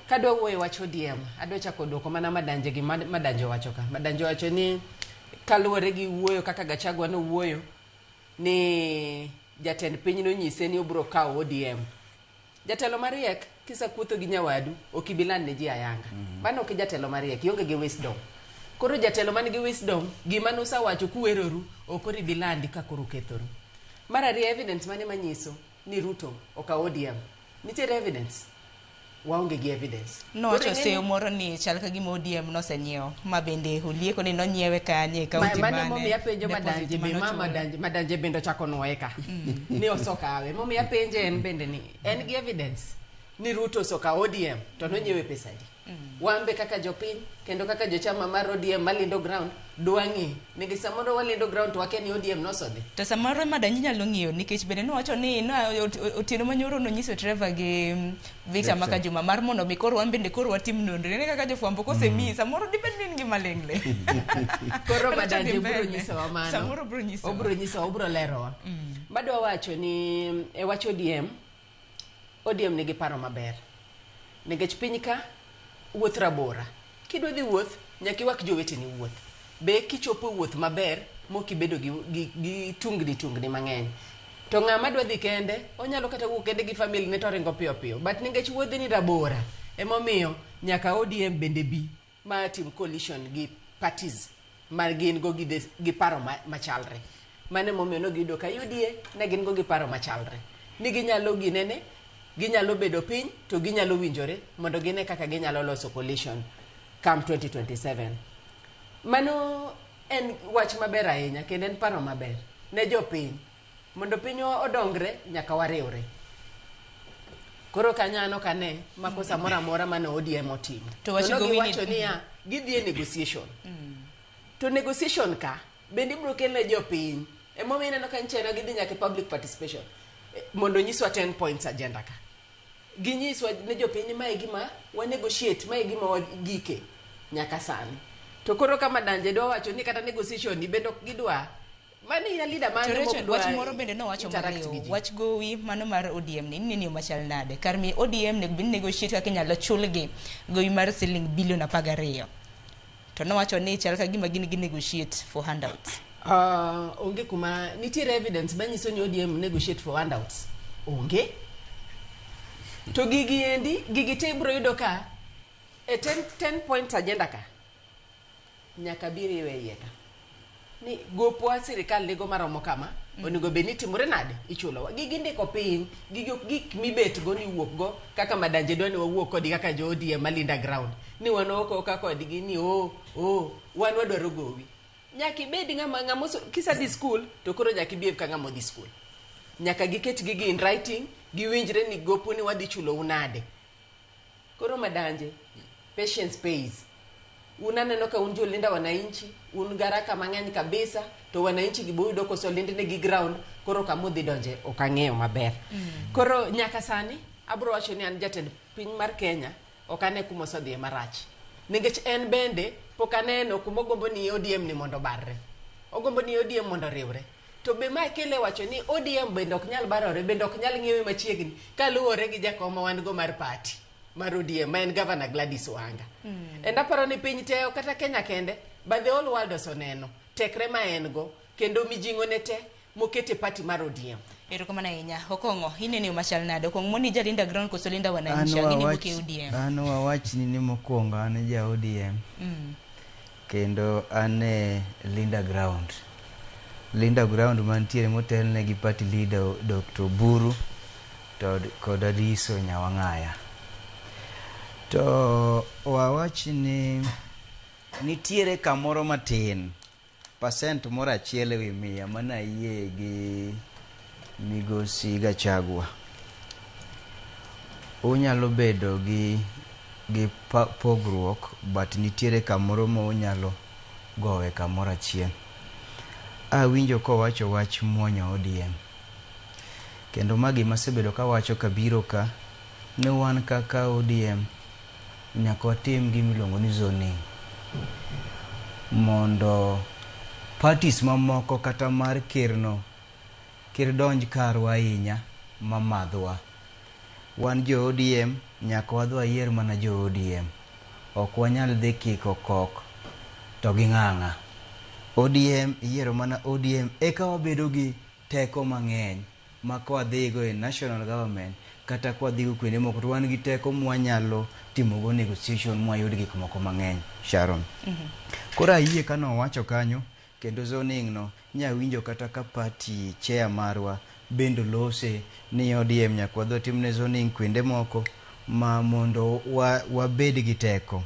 Kadwa wuoyo wach ODM, adwa chako duoko mana Madanje gi Madanje owacho ka. Madanje owacho ni kaluwore gi wuoyo kaka Gachagua nowuoyo ni jatend piny nonyise ni obiro kawo ODM. Jatelo mariek kisekuotho gi nyawadu ok ibi land ne ji ayanga. Mano ok jatelo mariek, ionge gi wisdom. Koro jatelo man gi wisdom, gima nusewacho kuweroru ok koro ibi landi ka koro ukethoru. Mar ariyo, evidence mane manyiso ni Ruto okawo ODM? Nitiere evidence? Waonge gi evidence. Nowacho Koro ing'e seyo moro ni chal ka gima ODM nosenyiewo ma bende olieko ni nonyiewe kanye e kaunti mane mane. momiyo apenjo deposit Madanje be ma manochulo. Madanje bende ochako nuoye ka. Ni osokawe. Momiyo apenje en bende ni en gi evidence ni Ruto osekawo ODM to nonyiewe pesa adi? Wan be kaka jopiny kendo kaka jochama mar ODM malindo ground dwang'e nikech samoro walindo ground to wakia ni ODM nosodhi. To samoro Madanji nyalo ng'iyo nikech bende nowacho ni no, otieno manyoro nonyiso Trevor gi Victor Maka Juma mar mondo mi koro wan bende koro watim nonro. Ineno kaka jofwambo kosemiyi samoro dibed ni in gi maling'ling. Koro Kata Madanje dhi biro mbele. nyisowa mano. Samoro biro nyisowa. Obiro nyisowa, obiro lerowa. Madwa wacho ni e wach ODM, ODM nigi paro maber. Nikech piny ka wuoth rabora. Kidwa dhi wuoth, nyaka iwak joweteni wuoth. Be kichopo wuoth maber mok ibedo gi tungni tungni mang'eny. To ng'ama dwa dhi kende, onyalo kata wuok kende gi family ne to oringo piyo piyo. But nikech wuodhni rabora, emomiyo nyaka ODM bende bi ma tim coalition gi parties ma gin go gi paro machalre. Mano emomiyo ne giyudo ka UDA ne gin go gi paro machalre. Ni ginyalo ginene, ginyalo bedo piny to ginyalo winjore mondo gine kaka ginyalo loso coalition come 2027. Mano en wach maber ahinya kendo en paro maber ne jopiny. Mondo pinywa odongre nyaka wariwre. Koro kanyo an ok ane makosa moro amora mane ODM otimo. To wach no gowi ni- giwacho niya, gidhi e negotiation. To negotiation ka bende ibiro kelne jopiny. Emomiyo ineno ka nyicha gidhi nyaka e public participation mondo onyiswa 10 points agenda ka. Ginyiswa ne jopiny ni mae gima wa negotiate, mae gima wagike nyaka sani. To koro ka Madanje dwa wacho ni kata negotiation ni bende ok gidwa. Mani ya leader To mane Rachel, mok dwa wach moro bende nowacho interact maliw gi ji. wach gowi mano mar ODM ni ineno yo machal nade kar mi ODM nego bed ni negotiate kaka inyalo chulgi gowi mar siling bilion 12 to nowacho ni chal ka gima gin gi negotiate for handouts. Onge kuma nitiere evidence manyiso ni ODM negotiate for handouts. Onge. To gigi endi, gigi te ibiro yudo ka e 10 points agenda ka nyaka bi riwe iye ka. Ni gopwa sirikal nigo maromo kama, onego bed ni timore nade ichulowa. Gigi ndiko piny, gigi ok gik mibet go ni wuok go kaka Madanje dwa ni wawuok kodgi kaka jo ODM malinda ground. Ni wan ok kodgi ni oh, oh, wan wadwaro gowi. Nyaka ibed ng'ama kisedhi school to koro nyaka ibehave ka ng'ama odhi school. Nyaka giket gigi in writing, giwinjre ni gopu ni wadhi chulou nade. Koro Madanje, patience pays. Un aneno ka un jolinda wananchi, un garaka mang'eny kabisa, to wananchi gi boyudo koso lindnegi ground, koro kama udhi donje ok ang'eyo maber. Koro nyaka sani, abro wacho ni an jatend piny mar Kenya, ok ane kuma osedhiye marach. Nikech en bende, pok aneno kuma ogombo ni ODM ni mondo obarre. Ogombo ni ODM mondo oriwre. To be ma kele wacho ni ODM bende ok nyal barore, bende ok nyal ng'iewe machiegni, kaluwore gi jakom ma wan go mar party mar ODM, ma en Governor Gladys Wanga. And aparo ni piny te, ok kata Kenya kende, but the whole world oseneno tekre ma en go, kendo mijing'o ne te mokete party mar ODM. Erokamano ahinya. Okong'o, ineno yo machal nade? Okong'o moni jalinda ground koso linda wananchi? An Ang'e ni wawach- wuok e ODM. An wawachni ni mokwongo an ja ODM. Kendo an e Linda Ground. Linda Ground mantiere motelne gi party leader Dr. Oburu to kod Adiso Nyawang'aya. To wawach ni nitiere kamoro matin, percent moro achiel ewi mia mana ayie gi migosi Gachagua. Unyalo bedo gi pogruok, but nitiere kamoro ma unyalo gowe kamoro achiel. Awinjo kowacho wach muonyo ODM. Kendo ma gima asebedo kawacho kabiro ka, ni wan kaka ODM nyaka watim gima iluongo ni zoning. Mondo parties mamoko kata mar kerno kir donj karwa ahinya mamadhwa. Wan jo ODM nyaka wadhi wayier mana jo ODM. Ok wanyal dhi kiko kok to gi ng'ang'a. ODM iyiero mana ODM eka wabedo gi teko mang'eny ma kwadhigo e national government kata kwadhigo kuonde moko to wan gi teko mwanyalo timogo negotiation mwayud gik moko mang'eny Sharon. Koro ayie kanowacho kanyo kendo zoning no nyawinjo kata ka party chair marwa bende lose ni ODM nyaka wadhi watimne zoning kuonde moko ma mondo wabed gi teko.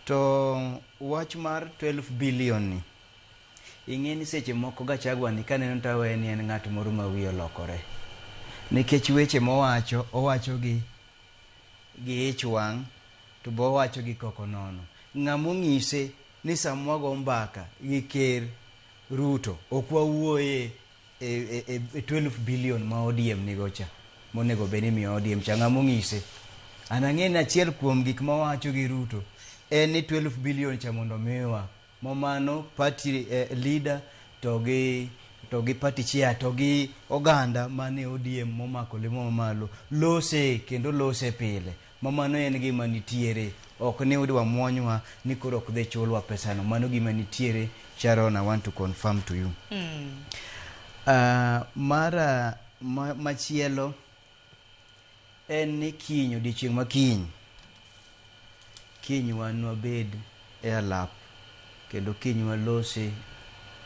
To wach mar 12 billion ni ing'e ni seche moko Gachagua ni kaneno to aweyo ni en ng'at moro ma wiye olokore. Nikech weche mowacho, owacho gi ich wang' To bo wacho gi koko nono. Ng'ama ong'ise ni sama wago mbaka gi ker Ruto ok wawuoye e 12 billion ma ODM nigo cha monego bed ni imiyo ODM cha. Ng'ama ong'ise? An ang'e ni achiel kuom gik mawacho gi Ruto en ni 12 billion cha mondo miwa ma mano party leader to gi party chair to gi oganda mane ODM momako lemo mamalo lose kendo lose pile ma mano en gima nitiere. Ok ni udwa muonywa ni koro ok dhi chulwa pesano. Mano gima nitiere, Sharon. I want to confirm to you. Mar machielo en ni kiny, odiochieng' ma kiny, kiny wan wabed e alap kendo kiny walose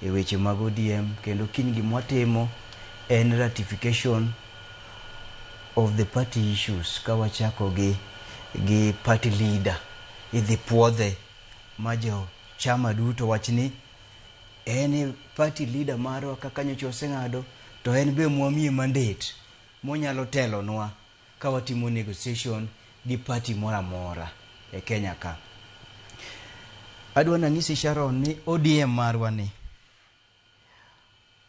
e weche mag ODM kendo kiny gima watimo en ratification of the party issues ka wachako gi party leader. Idhi puodhe ma jo chama duto wach ni en e party leader marwa kaka nyocha oseng'ado, to en be mwamiye mandate monyalo telonwa ka watimo negotiation gi party moro amora e Kenya ka. Adwa nang'isi, Sharon, ni ODM marwa ni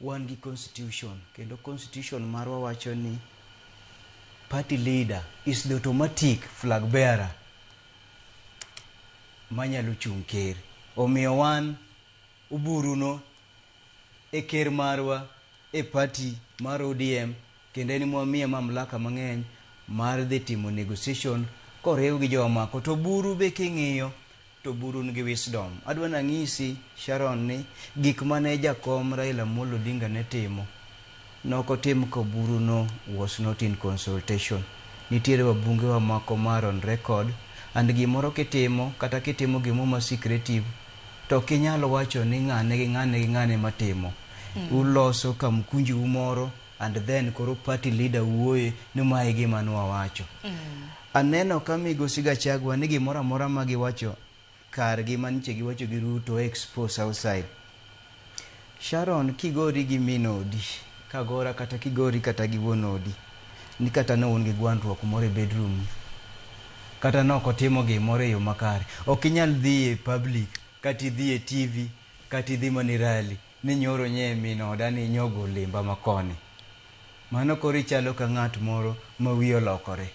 wan gi constitution kendo constitution marwa wacho ni party leader is the automatic flag bearer manyalo chung' ker. Omiyo wan Oburu no e ker marwa e party mar ODM kendo en mwamiye mamlaka mang'eny mar dhi timo negotiation koriw gi jomamoko. To Oburu be king'iyo to Oburu nigi wisdom. Adwa nang'isi, Sharon, ni gik mane jakom Raila Amolo Odinga ne timo nokotim ka Oburu no was not in consultation. Nitiere wabunge wa moko mar on record and gimoro kitimo kata kitimo gimoro ma secretive to ok inyal wacho ni ng'ane gi ng'ane gi ng'ane matimo. Uloso kamkunji u moro and then koro party leader wuoye ni mae e gima nwawacho. Aneno ka migosi Gachagua ni gimoro amora ma giwacho kargi manyiche giwacho gi Ruto expose outside. Sharon, kigori gi min odi kagora kata kigori kata gi wuon odi ni kata ne un gi gwandruok moro e bedroom kata ne ok otimo gimoro e yo makare, ok inyal dhi e public kata idhi e TV kata idhi mana e rally ni nyoro nye min oda ni nyogo lemba makoni. Mano koro ichalo ka ng'at moro ma wiye olokore.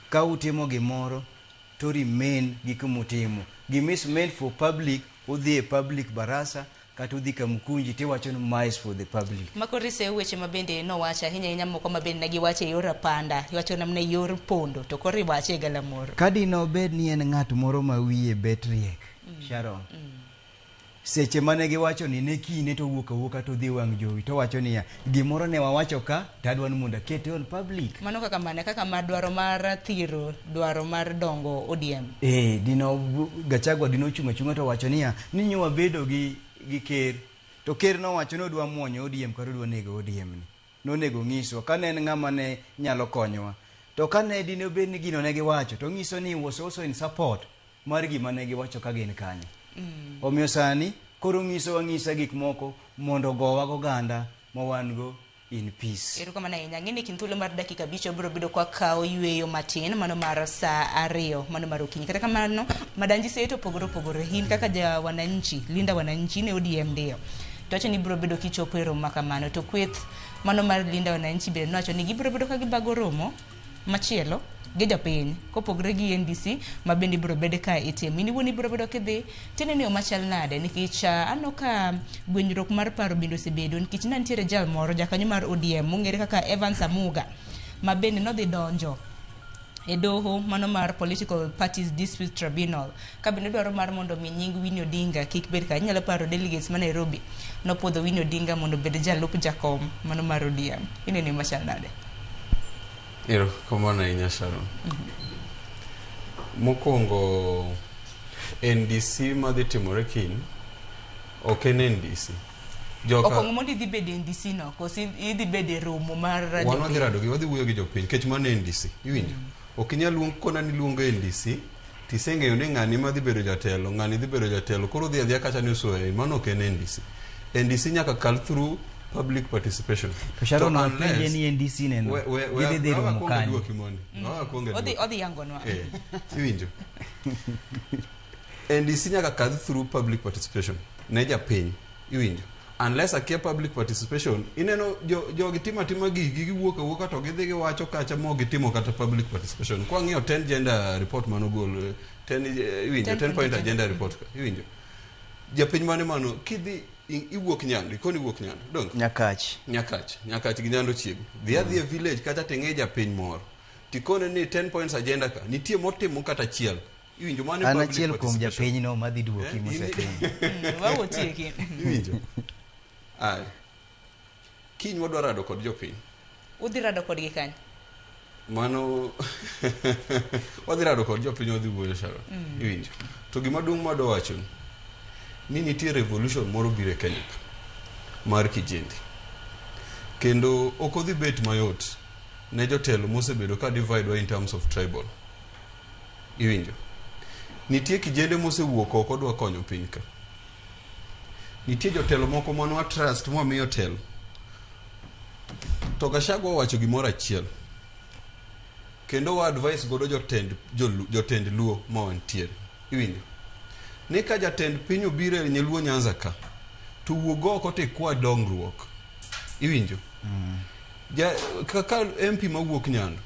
Ka utimo gimoro to remain gi kumutimo. Gima is meant for public, udhi e public barasa kata udhi kamkunji tiwacho ni ma is for the public. Makoro iseyo weche ma bende nowacho ahinya ahinya moko ma bende ne giwacho e yor apanda, iwacho namna e yor pondo to koro iwache e galamoro. Ka dine obed ni en ng'at moro ma wiye bet riek, Sharon, seche mane giwacho ni ne kine to owuok awuoka to odhi e wang' jowi to wacho niya, gimoro ne wawacho ka to adwa ni mondo akete on public. Mano kaka mane kaka mar dwaro mar thiro dwaro mar dongo ODM. Eh, dino Gachagua dino ochung' achung'a to wacho niya ni nyo wabedo gi ker to ker nowacho ni odwa muonyo ODM kata odwa nego ODM ni. Nonego ng'iswa ka ne en ng'ama ne nyalo konyowa. To ka ne dine obed ni gino ne giwacho to ng'iso ni was also in support mar gima ne giwacho ka gin kanyo. Omiyo sani koro ng'iso ang'isa gik moko mondo ogowa goganda ma wan go in peace. Erokamano ahinya. Ang'e ni kind thuolo mar dakika 5 wabiro bedo kwa kawo yueyo matin mano mar saa 2 mano mar okinyi. Kata kamano madanji seto opogore opogore. In kaka ja wananchi, Linda Wananchi ne ODM ndiyo. To wacho ni ibiro bedo kichopo e romo ma kamano. To kweth mano mar Linda Wananchi bende nowacho ni gibiro bedo ka gibago romo machielo gi jopiny kopogore gi NDC ma bende ibiro bed ka itimo. In iwuon ibiro bedo kidhi tineno yo machal nade nikech aneno ka gwenyruok mar paro bende osebedo nikech ne nitiere jal moro jakanyo mar ODM mong'ere kaka Evans Amuga ma bende nodhi donjo e doho mano mar Political Parties Dispute Tribunal ka bende dwaro mar mondo mi nying Winnie Odinga kik bed ka. Inyalo paro delegates ma Nairobi nopuodho Winnie Odinga mondo obed jalup jakom mano mar ODM. Ineno yo machal nade? Erokamano ahinya, Sharon. Mokwongo, NDC madhi timore kiny ok en NDC. Joka Okwongo mondo idhi bedo e NDC no koso idhi bedo e romo mar wan wadhi jopiny? Rado gi wadhi wuoyo gi jopiny nikech mano NDC. Iwinjo? Ok inyal luong kona ni luongo NDC tiseng'eyo ni ng'ani madhi bedo jatelo, ng'ani dhi bedo jatelo, koro dhi adhiya kacha ni osoe, mano ok en NDC. NDC nyaka kal through Public participation. To Sharon To wapenje unless- ni NDC neno We gidhi dhi romo akwongo kanye? aduoki mondi. Wa akwongo Odhi aduoki. odhi yangonwa. Eh, iwinjo. NDC nyaka kadh through public participation ne japiny iwinjo unless akia public participation ineno jogi timo atima gigi giwuok awuoka to gidhi giwacho kacha mo gitimo kata public participation kwang'iyo 10 gender report manogol 10 iwinjo 10 10 point agenda report ka iwinjo japiny mane mano kidhi iwuok Nyando ikoni iwuok Nyando donge Nyakach. Nyakach Nyakach gi Nyando chiegni dhi adhi e village kacha ting'i japiny moro tikone ni 10 points agenda ka nitie motimo kata achiel iwinjo mano e An public achiel kuom participation. japinyno madhi duoki Eh, mosetim. Wawuotieki. Iwinjo Aya. Kiny wadwa rado kod jopiny Udhi rado kodgi kanye? mano wadhi rado kod jopiny wadhi wuoyo Sharon iwinjo to gima duong' madwa wacho ni nitie revolution moro biro e Kenya ka mar kijendi kendo ok odhi bet mayot ne jotelo mosebedo ka divide wa in terms of tribal iwinjo nitie kijende mosewuok oko dwa konyo piny ka nitie jotelo moko manwa trust mwamiyo telo to Gachagua owacho gimoro achiel kendo wa advice godo jotend jotend Luo ma wantiere iwinjo ni ka jatend piny obiro e Nyaluo Nyanza ka to wuog oko to ikwa dongruok iwinjo ja, kaka MP mawuok Nyando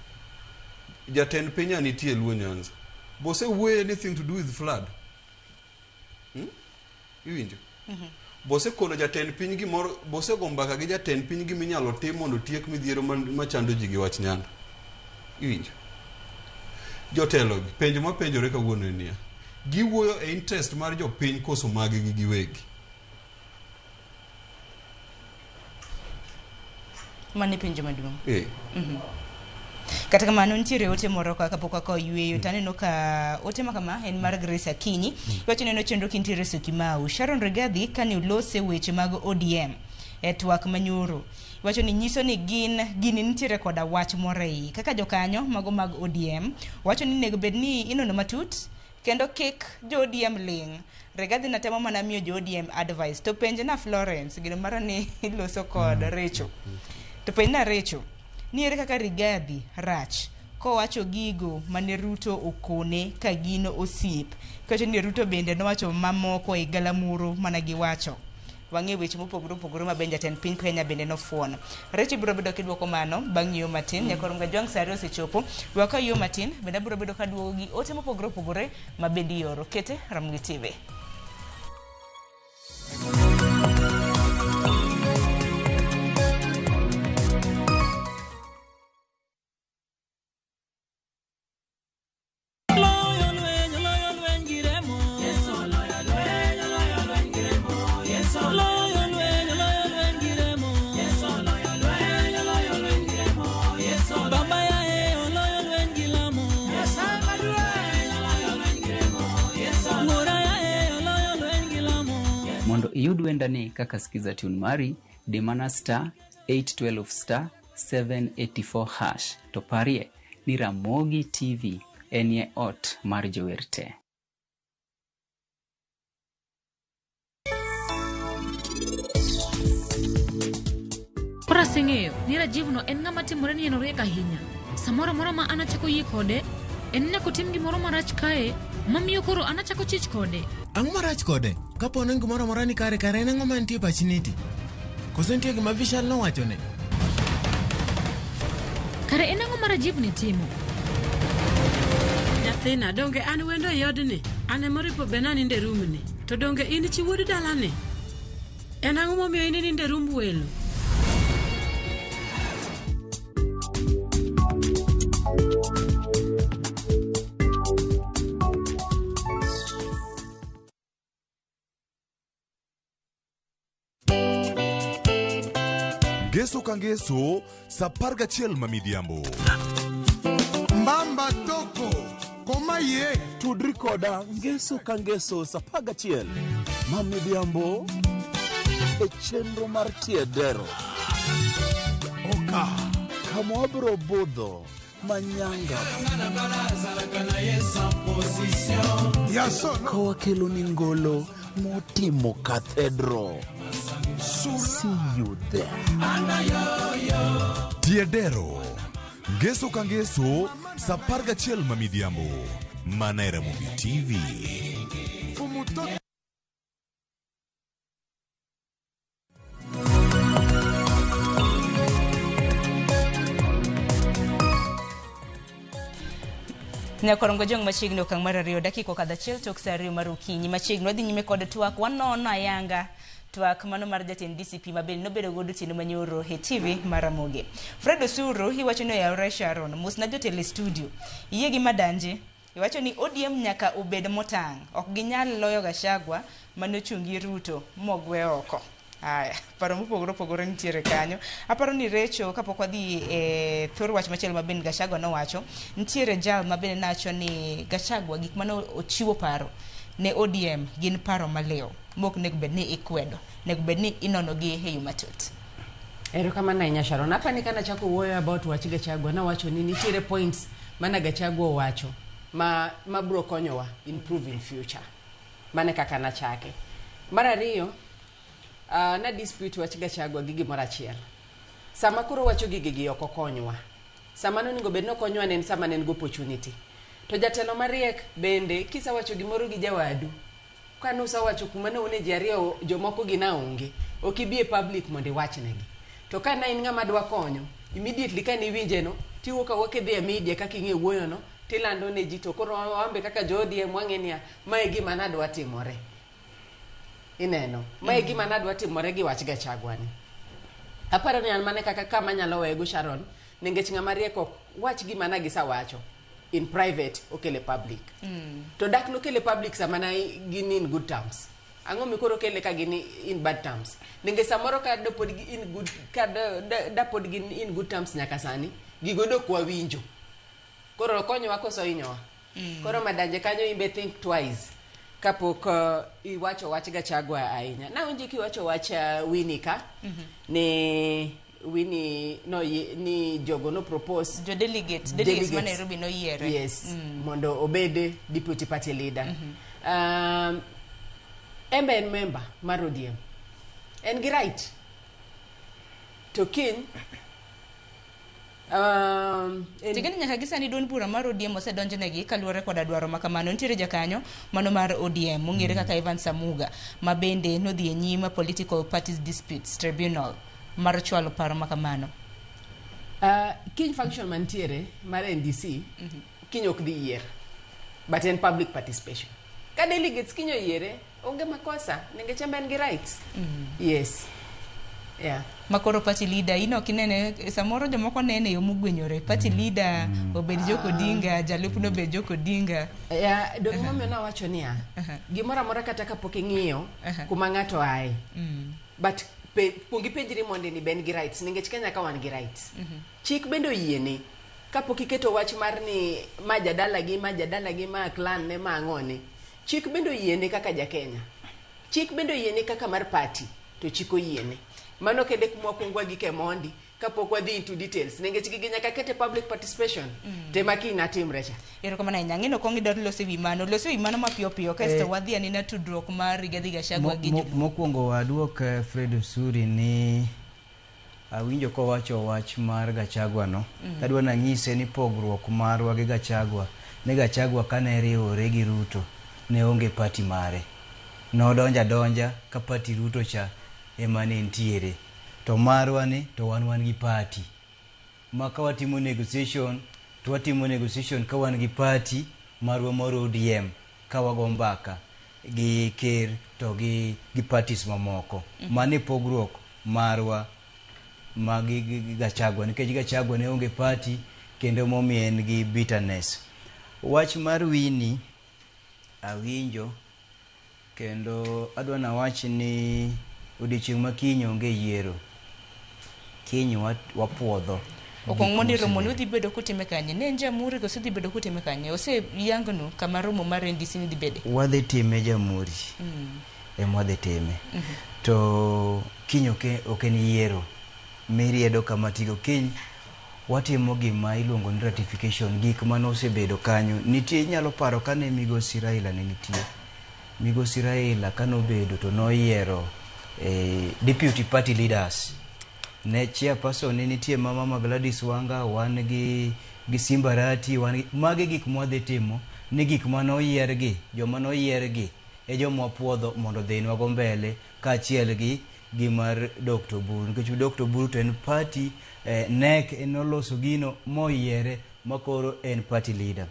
jatend piny a nitie Luo Nyanza bose wuoyo anything to do with flood Iwinjo bose kono jatend piny gimoro bose go mbaka gi jatend piny giminyalo tim mondo otiek midhiero machando ji gi wach Nyando iwinjo jotelo gi penjo mapenjore kawuono en niya giwuoyo e interest mar jopiny koso mag gi giwegi Mano e penjo maduong'. eh Kata kamano nitiere ote moro ka kapok wakawo yueyo to aneno ka ote ma kama en mar Grace Akinyi. Iwacho ni en chenro kintiere Syokimau. Sharon Rigathi kane olose weche mag ODM e twak manyoro. Iwacho ni nyiso ni gin gini nitiere koda wach moro e iye. Kaka jokanyo mago mag ODM wacho ni onego bed ni inono matut kendo kik jo ODM ling'. Rigathi natemo mana miyo jo ODM advice. To penj na Florence gino mara ni iloso kod Recho. To penj na Recho ni ere kaka Rigathi rach kowacho gigo mane Ruto okone ka gin osiep. Kawacho ni Ruto bende nowacho mamoko e galamoro mana giwacho. Wang'e weche mopogore opogore ma bende jatend piny Kenya bende nofuono. Recho ibiro bedo kiduoko mano bang' yueyo matin. Nyakor Mgajwang' sa ariyo osechopo. Wakaw yueyo matin bende abiro bedo kaduogo gi ote mopogore opogore ma bende ioro. Kete Ramogi TV. Mondo iyud wendani kaka skiza tune mari, di mana star 812 star 784 hash. To parie ni Ramogi TV enie ot mar jower te. Koro aseng'eyo ni Rajiv no en ng'ama timore ni en oriek ahinya. Samoro amora ma an achako yie kode, en nyaka otim gimoro marach kae, mamiyo koro an achako chich kode. Ang'o marach kode? Kapo ni gimoro amora ni kare kare en ang'o mantie e pachi niti? Koso nitie gima Vishal nowachone? Kare en ang'o ma Rajiv ni timo? Nyathina, donge an wendo e odni? An emoripo be nanindo e rumni. To donge in chi wuod dalani? En ang'o momiyo in inindo e rumb welo? Ngeso ka ngeso sa 11 ma midhiambo. Mbamba toko koma ye Tudri koda ngeso ka ngeso sa 11 ma midhiambo e chenro mar tiedero oka kama wabiro budho manyanga ya solo ka wakelo ni ngolo motimo kathedro. See you there. Tiedero. Ngeso ka ngeso sa 11 ma midhiambo. Mana e Ramogi TV. Nyakorongo jong machiegni okang' mar 2 dakika okadho 1 tok sa 2 mar okinyi machiegni wadhi nyime kod twak wanono ayanga twak mano mar jatend DCP ma bende nobedo godo otieno manyoro e TV mar Ramogi. Fred Osuru iwacho ni oyawore Sharon mosna jotelo e studio iyie gi Madanje iwacho ni ODM nyaka obed motang' ok ginyal loyo Gachagua mane ochung' gi Ruto mogwe oko. Aya, paro mopogore opogore nitiere kanyo. Aparo ni Recho kapok wadhi e thor wach machielo ma bende Gachagua nowacho, nitiere jal ma bende nawacho ni Gachagua gik mane ochiwo paro ne ODM gin paro maliw mok nego bed ni ikwedo, nego bed ni inono gi e yo matut. Erokamano ahinya Sharon. Apani kana chako wuoyo about wach Gachagua, nawacho ni nitiere points mana Gachagua owacho ma bro konyowa improve in future. Mane kaka nachake. Mar ariyo, na dispute wach Gachagua gi gimoro achiel. Sama koro wacho gigi gi ok okonywa. Sama nonego bed nokonywa ne en sama ne en gi opportunity. To jatelo mariek bende kisewacho gimoro gi jawadu, kane usewacho kuma ne une ji ariyo jomoko gi na onge, ok ibi e public mondo iwachnegi. To ka ne in ng'ama dwa konyo, immediately kane iwinje no, tiwuok awuoka idhi e media kaka ing'e wuoyo no, tilando ne ji to koro wambe kaka jo ODM wang'e niya, mae gima nadwa timore. Ineno, mae gima nadwa timore gi wach Gachagua ni. Aparo ni an mane kaka kama anyalo weye go Sharon, nikech ng'ama riek ok wach gima na gisewacho in private okele public. To dak nokele public sama na gin in good terms. Ang'o mikoro kele ka gin in bad terms? Nikech samoro ka do pod in good ka da pod gin in good terms nyaka sani, gigo dok wawinjo. Koro okonyowa koso hinyowa? Koro Madanje kanyo imbe think twice kapok iwacho wach Gachagua ahinya. Nawinji kiwacho wach Winnie ka ni Winnie no ni jogo no propose jo delegates ma Nairobi noyiere. Yes, mondo obed deputy party leader. Embe en member mar ODM. En gi right. To kiny Tigeni nyaka gi sani duond bura mar ODM osedonjnegi kaluwore koda dwaro ma kamano. Nitiere jakanyo mano mar ODM mong'ere kaka Ivan Samuga ma bende nodhi e nyim Political Parties Disputes Tribunal mar chwalo paro ma kamano. Kiny function mantiere mar NDC kiny ok dhi yier but en public participation. Ka delegates kiny oyiere onge makosa nikech en be en gi rights. Yes. Yeah. Makoro party leader in ok inene samoro jomoko nene e yo mogwenyore. Party leader obed Joko Odinga, jalupne obed Joko Odinga. Yeah, donge momiyo nawacho niya, gimoro amora kata kapok ing'iyo kuma ng'ato ae. But kuong ipenjri mondi ni be en gi rights nikech Kenya ka wan gi rights. Chik bende oyiene kapok iketo wach mar ni ma jadalagi, ma jadalagi, ma clan ne, ma ang'one. Chik bende oyiene kaka ja Kenya. Chik bende oyiene kaka mar party to chik oyiene. Mano kende kuma wakwongo wagike mondi kapok wadhi into details nikech gigi nyaka kete public participation. Tema kiny atimre cha. Erokamano ahinya. Ang'e ni ok idwar loso e wi mano. Loso e wi mano mapiyo piyo kasto wadhi anena tudruok mar Rigathi Gachagua gi Joluo. Mokwongo waduok Fred Osuri ni awinjo kowacho wach mar Gachagua no. Adwa nanyise ni pogruok marwa gi Gachagua ni Gachagua kane riwore gi Ruto ne onge party mare. Nodonjo adonja ka party Ruto cha ema ne nitiere. To marwa ni to wan gi party. Ma ka watimo negotiation to watimo negotiation ka wan gi party marwa mar ODM ka wago mbaka gi ker to gi parties mamoko. Mano e pogruok marwa ma gi Gachagua nikech Gachagua ne onge party kendo momiyo en gi bitterness. Wach mar Winnie awinjo kendo adwa nawach ni odiochieng' ma kiny onge yiero. Kiny wapuodho. Okuong mondo romo ni udhi bedo kutime kanye? Ne en Jamhuri koso udhi bedo kutime kanye? Oseyangnu kama romo mar NDC ni dhi bede? Wadhi time Jamhuri. Ema wadhi time. To kiny ok en yiero miriedo kama tigo. Kiny watimo gima iluongo ni ratification, gik mane osebedo kanyo. Nitie inyalo paro kane Migosi Raila ne nitie. Migosi Raila kanobedo to noyiero deputy party leaders ne chairperson ne nitie mama ma Gladys Wanga, wan gi Simba Arati, wan gi magi gik mwadhi timo ni gik mane oyier gi, joma noyier gi e joma wapuodho mondo odhinwa go mbele kaachiel gi mar Dr. Oburu, nikech Dr. Oburu to en party NEC en noloso gino moyiere makoro en party leader.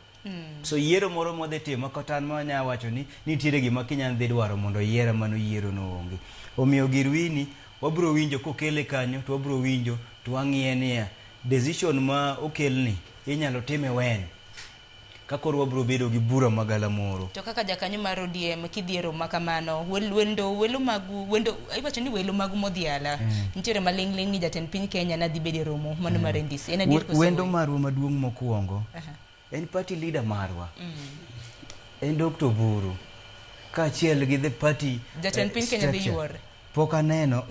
So yiero moro mwadhi timo kata an manya wacho ni nitiere gima kinya dhi dwaro mondo oyiera, mano yiero no onge. Omiyo gir wini wabiro winjo kokele kanyo, to wabiro winjo to wang'iye niya decision ma okelni inyalo time wen ka koro wabiro bedo gi bura magalamoro. To kaka jakanyo mar ODM kidhi e romo ma kamano, wendo welo magu, wendo iwacho ni welo magu modhiala nitiere maling'ling' ni jatend piny Kenya nadhi bedo e romo mano mar NDC, en adier koso? Wendo marwa maduong' mokwongo en party leader marwa, en Dr. Oburu kaachiel gi the party Jatend piny Kenya dhi structure. yuore. Pok aneno,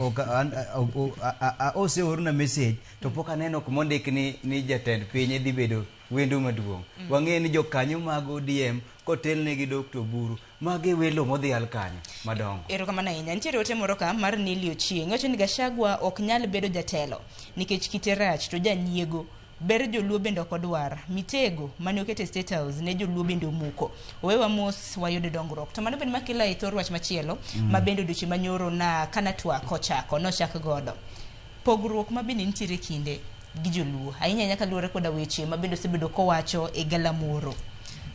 oseorna message to pok aneno kumondik ni jatend piny dhi bedo wendo maduong'. Wang'eyo ni jokanyo mag ODM kotelne gi Dr. Oburu magi welo modhial kanyo madongo. Erokamano ahinya. Nitiere ote moro ka mar Nili Ochieng'. Wacho ni Gachagua ok nyal bedo jatelo nikech kite rach to janyiego. Ber joluo bende ok odwar. Mitego mane oketo e State House ne joluo bende omuko. Owewa mos wayud dongruok. To mano bende makela e thor wach machielo ma bende odiochieng' manyoro na kana twak ochako nochak godo. Pogruok ma bende nitiere kinde gi joluo ahinya ahinya kaluwore koda weche ma bende osebedo kowacho e galamoro.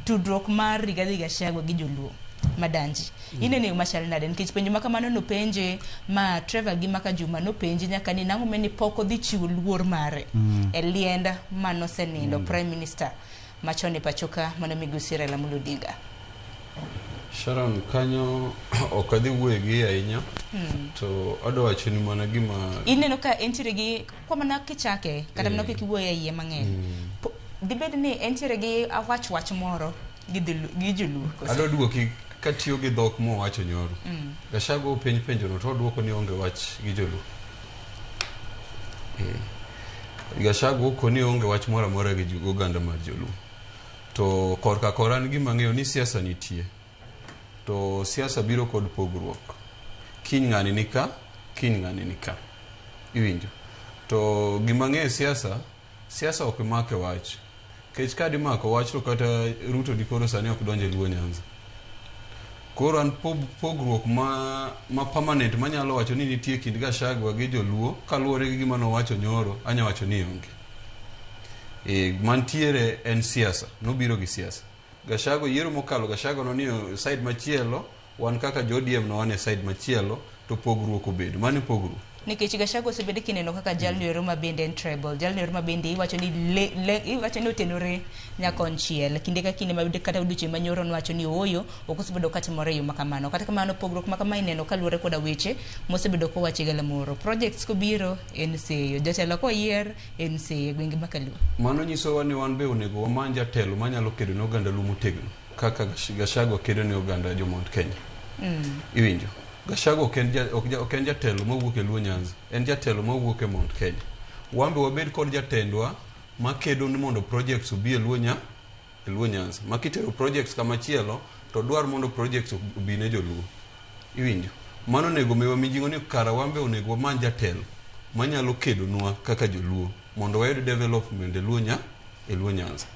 Tudruok mar Rigathi Gachagua gi joluo Madanji. Ineno yo machal nade? Nikech penjo ma kamano nopenje ma Trevor gi Maka Juma nopenje nyaka ni nang'o mane pok odhi chiwo luor mare e liend manosenindo Prime Minister machon e pachoka mano migosi Raila Amolo Odinga. Sharon, kanyo ok adhi wuoyo gi ahinya, to adwa wacho ni mana gima Ineno ka entiere gi kwa mana kichake kata mana kik iwuoyo e iye mang'eny. Dibed ni entiere gi awach wach moro gi joluo koso? Adwa duoki katiyo gi dhok mowacho nyoro. Gachagua openj penjono to oduoko ni onge wach gi joluo. Gachagua okoni onge wach moro amora gi oganda mar joluo. To korka kora an gima ang'eyo ni siasa nitie. To siasa biro kod pogruok. Kiny ng'ani ni ka, kiny ng'ani ni ka. Iwinjo? To gima ang'eyo e siasa, siasa ok make wach. Kech ka dimako wach to kata Ruto dikoro sani ok donje Luo Nyanza. Koro an pogruok ma permanent manyalo wacho ni nitie kind Gachagua gi joluo kaluwore gi gima nowacho nyoro, anya wacho ni onge. Mantiere en siasa, nobiro gi siasa. Gachagua yiero mokalo Gachagua noniyo side machielo, wan kaka jo ODM no wan e side machielo, to pogruok obedo. Mano e pogruok. Nikech Gachagua osebedo kineno kaka jalno ero ma bende en tribal, jalno ero ma bende iwacho ni iwacho ni otenore nyakonchiel. Kinde ka kinde ma kata odiochieng' manyoro nowacho ni ooyo, ok osebedo katimore e yo ma kamano. Kata kamano pogruok ma kama ineno kaluwore koda weche mosebedo kowacho e galamoro. Projects kobiro en seyo, jatelo koyier en seyo e gwenge ma kaluo. Mano nyisowa ni wan be onego wamany jatelo manyalo kedo ne oganda Luo motegno kaka Gachagua kedo ne oganda jo Mount Kenya. Iwinjo? Gachagua ok en jatelo mawuok e Luo Nyanza, en jatelo mawuok e Mount Kenya. Wan be wabed kod jatendwa makedo ni mondo projects obi e Luo Nyanza. Ma kitero projects kamachielo to dwar mondo projects obi ne joluo. Iwinjo? Mano onego miwa mijing'o ni kara wan be onego wamany jatelo manyalo kedonwa kaka joluo mondo wayud development e Luo Nyanza.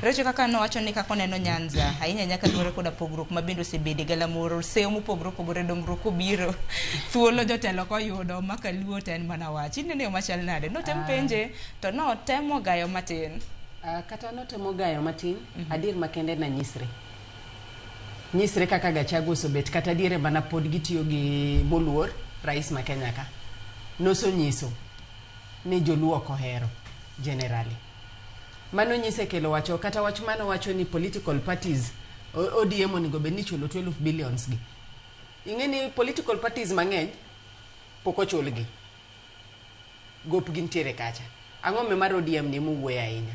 Recho kaka nowacho ni kaka oneno Nyanza, ahinya ahinya kaluwore koda pogruok ma bende osebede galamoro, seyo mopogore opogore, dongruok kobiro, thuolo jotelo koyudo ma kaluo to en mana wach. Ineno yo machal nade? Notem penje to notemo gayo matin. Kata notemo gayo matin, adier makende na nyisre. Nyisre kaka Gachagua osebet kata diere mana pod gitiyo gi moluor rais ma Kenya ka. Nosonyiso ni joluo ok ohero generally. Mano nyise kelo wacho kata wach mano wacho ni political parties ODM onego bed ni chulo 12 billions gi. Ing'e ni political parties mang'eny pok ochulgi. Gopgi nitiere kacha. Ang'o mi mar ODM ni mowuoyo ahinya?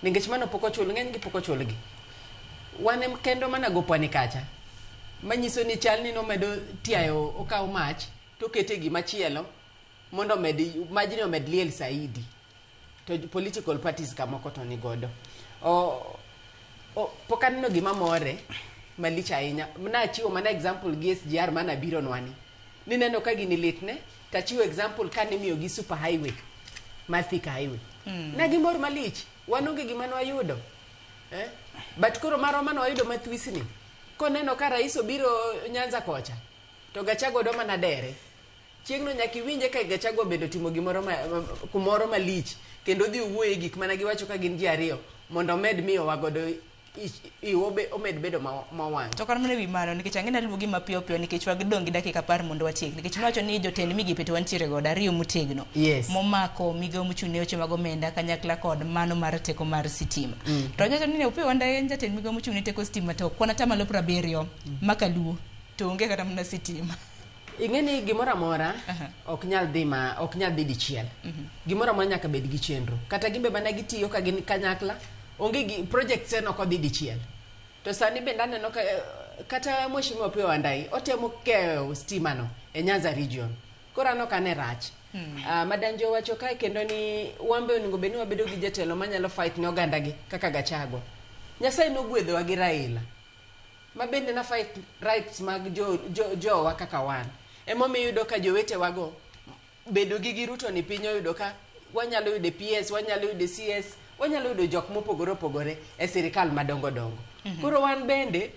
Nikech mano pok ochul, ng'eny gi pok ochulgi. Wan em kendo mana gopwa ni kacha. Manyiso ni chal ni nomedo tiayo okaw mach to okete gima chielo mondo omed majni omed liel saidi. To political parties kamoko to ni godo. Pok aneno gima more malich ahinya. Nachiwo mana example gi SGR mana biro nwani. Nineno ka gini litne, tachiwo example ka nimiyogi super highway mar Thika Highway. Na gimor malich, wan onge gima nwayudo. Eh? But koro marwa mane wayudo mathwisni, koneno ka rais obiro Nyanza kocha, to Gachagua dwa mana dere. Chieng'no nyaka iwinje ka Gachagua bende otimo gimoro kumoro malich, kendo odhi owuoye gik mana giwacho ka gin ji ariyo, mondo omed miyowa godo iwa omed bedo mowang'. To kata mana ewi mano, nikech ang'e naluwo gi mapiyo piyo nikech wadong' gi dakika 10 mondo watiek. Nikech nowacho ni jotend migepe to wantiere godo ariyo motegno. Yes. Momako migawo mochung' ne weche mag omenda kanyakla kod mano mar teko mar sitima. To nyocha ni Opiyo Wandayi en jatend migawo mochung' ne teko sitima to kwan atamalo 70 makaluo to onge kata mana sitima. Ing'e ni gimoro amora ok nyal dhi ma ok nyal dhi dichiel. Gimoro amora nyaka bed gi chenro. Kata gimbe mana gitiyo ka gin kanyakla, onge gi projects en ok odhi dichiel. To sani bende aneno ka kata Mheshimiwa Opiyo Wandayi otemo keyo stima no e Nyanza region. Koro an ok ane rach. Madanjo owacho kae kendo ni wan be onego bed ni wabedo gi jatelo manyalo fight ne oganda gi kaka Gachagua. Nyasaye nogwedhowa gi Raila. Ma bende na fight rights mag jowa kaka wan. Emomiyo iyudo ka jowetewago bedo gi Ruto ni piny oyudo ka wanyalo yudo PS, wanyalo yudo CS, wanyalo yudo jok mopogore opogore e sirikal madongo dongo. Koro wan bende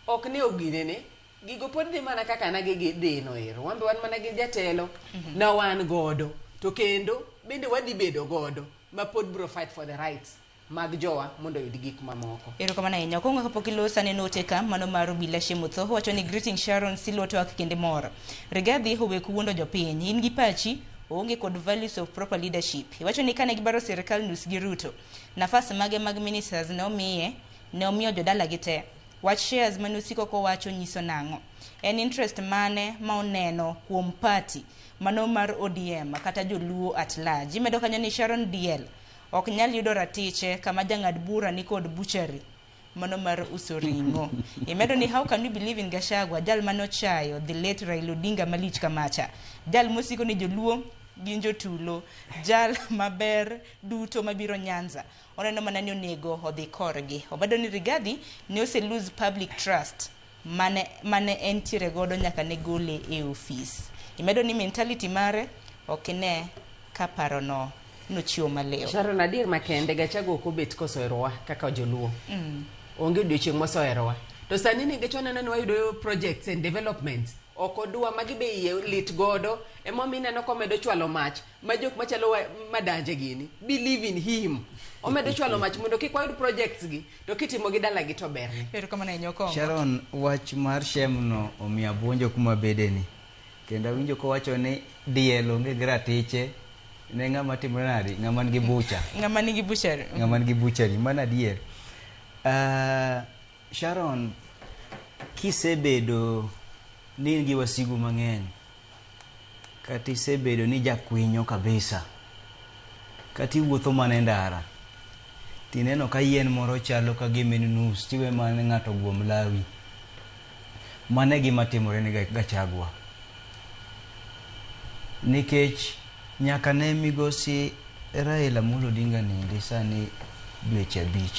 ok ne oginene, gigo pod dhi mana kaka na gidhi no ero. Wan be wan mana gi jatelo na wan godo, to kendo bende wadhi bedo godo ma pod bro fight for the rights mag jowa mondo oyud gik mamoko. Erokamano ahinya. Okongo kapok iloso aneno ote ka mano mar Obila Shemutho wacho ni greeting Sharon Silwa twak kinde mor. Rigathi owek wuondo jopiny. In gi pachi oonge kod values of proper leadership. Iwacho ni kane gibaro sirikal nus gi Ruto, nafas mage mag ministers ne omiye, ne omiyo jodala gi te. Wach shares mane osiko kowacho nyiso nang'o? En interest mane ma oneno kuom party mano mar ODM kata joluo at large? Imedo kanyo ni Sharon DL ok nyal yudo ratiche kama jang'ad bura ni kod butchery mano mar uso ring'o. Imedo ni how can you believe in Gachagua, jal manochayo the late Raila Odinga malich kamacha, jal mosiko ni joluo gin jotulo, jal maber duto mabiro Nyanza oneno mana ni onego odhi korgi. Obedo ni Rigathi ne ose lose public trust mane entiere godo nyaka ne gole e ofis. Imedo ni mentality mare ok ne ka parono nochiwo maliw. Sharon, adier makende Gachagua ok obet kosoherowa kaka joluo. Onge odiochieng' mosoherowa. To sani nikech waneno ni wayudo projects and developments, ok odwa magi be iye lit godo, emomiyo ineno komedo chwalo mach ma jok machalo Madanje gini believe in him. Omedo chwalo mach mondo kik wayud projects gi, to kitimo gi dalagi to berne. Erokamano ahinya Okongo. Sharon, wach mar Shem no omiyo abuonjo kuma bedeni. Kendo awinjo kowacho ni diel onge gi ratiche ne ng'ama timore nadi, ng'ama nigi bucha. Ng'ama nigi butchery. Ng'ama nigi butchery, mano adier. Sharon, kisebedo ni in gi wasigu mang'eny, kata isebedo ni jakwinyo kabisa, kata iwuotho mana e ndara, tineno ka yien moro chalo ka gima en nus, tiwe mana ng'ato guom lawi. Mano e gima timore ne Gachagua. Nikech nyaka ne migosi Raila Amolo Odinga nindi sani dweche 5.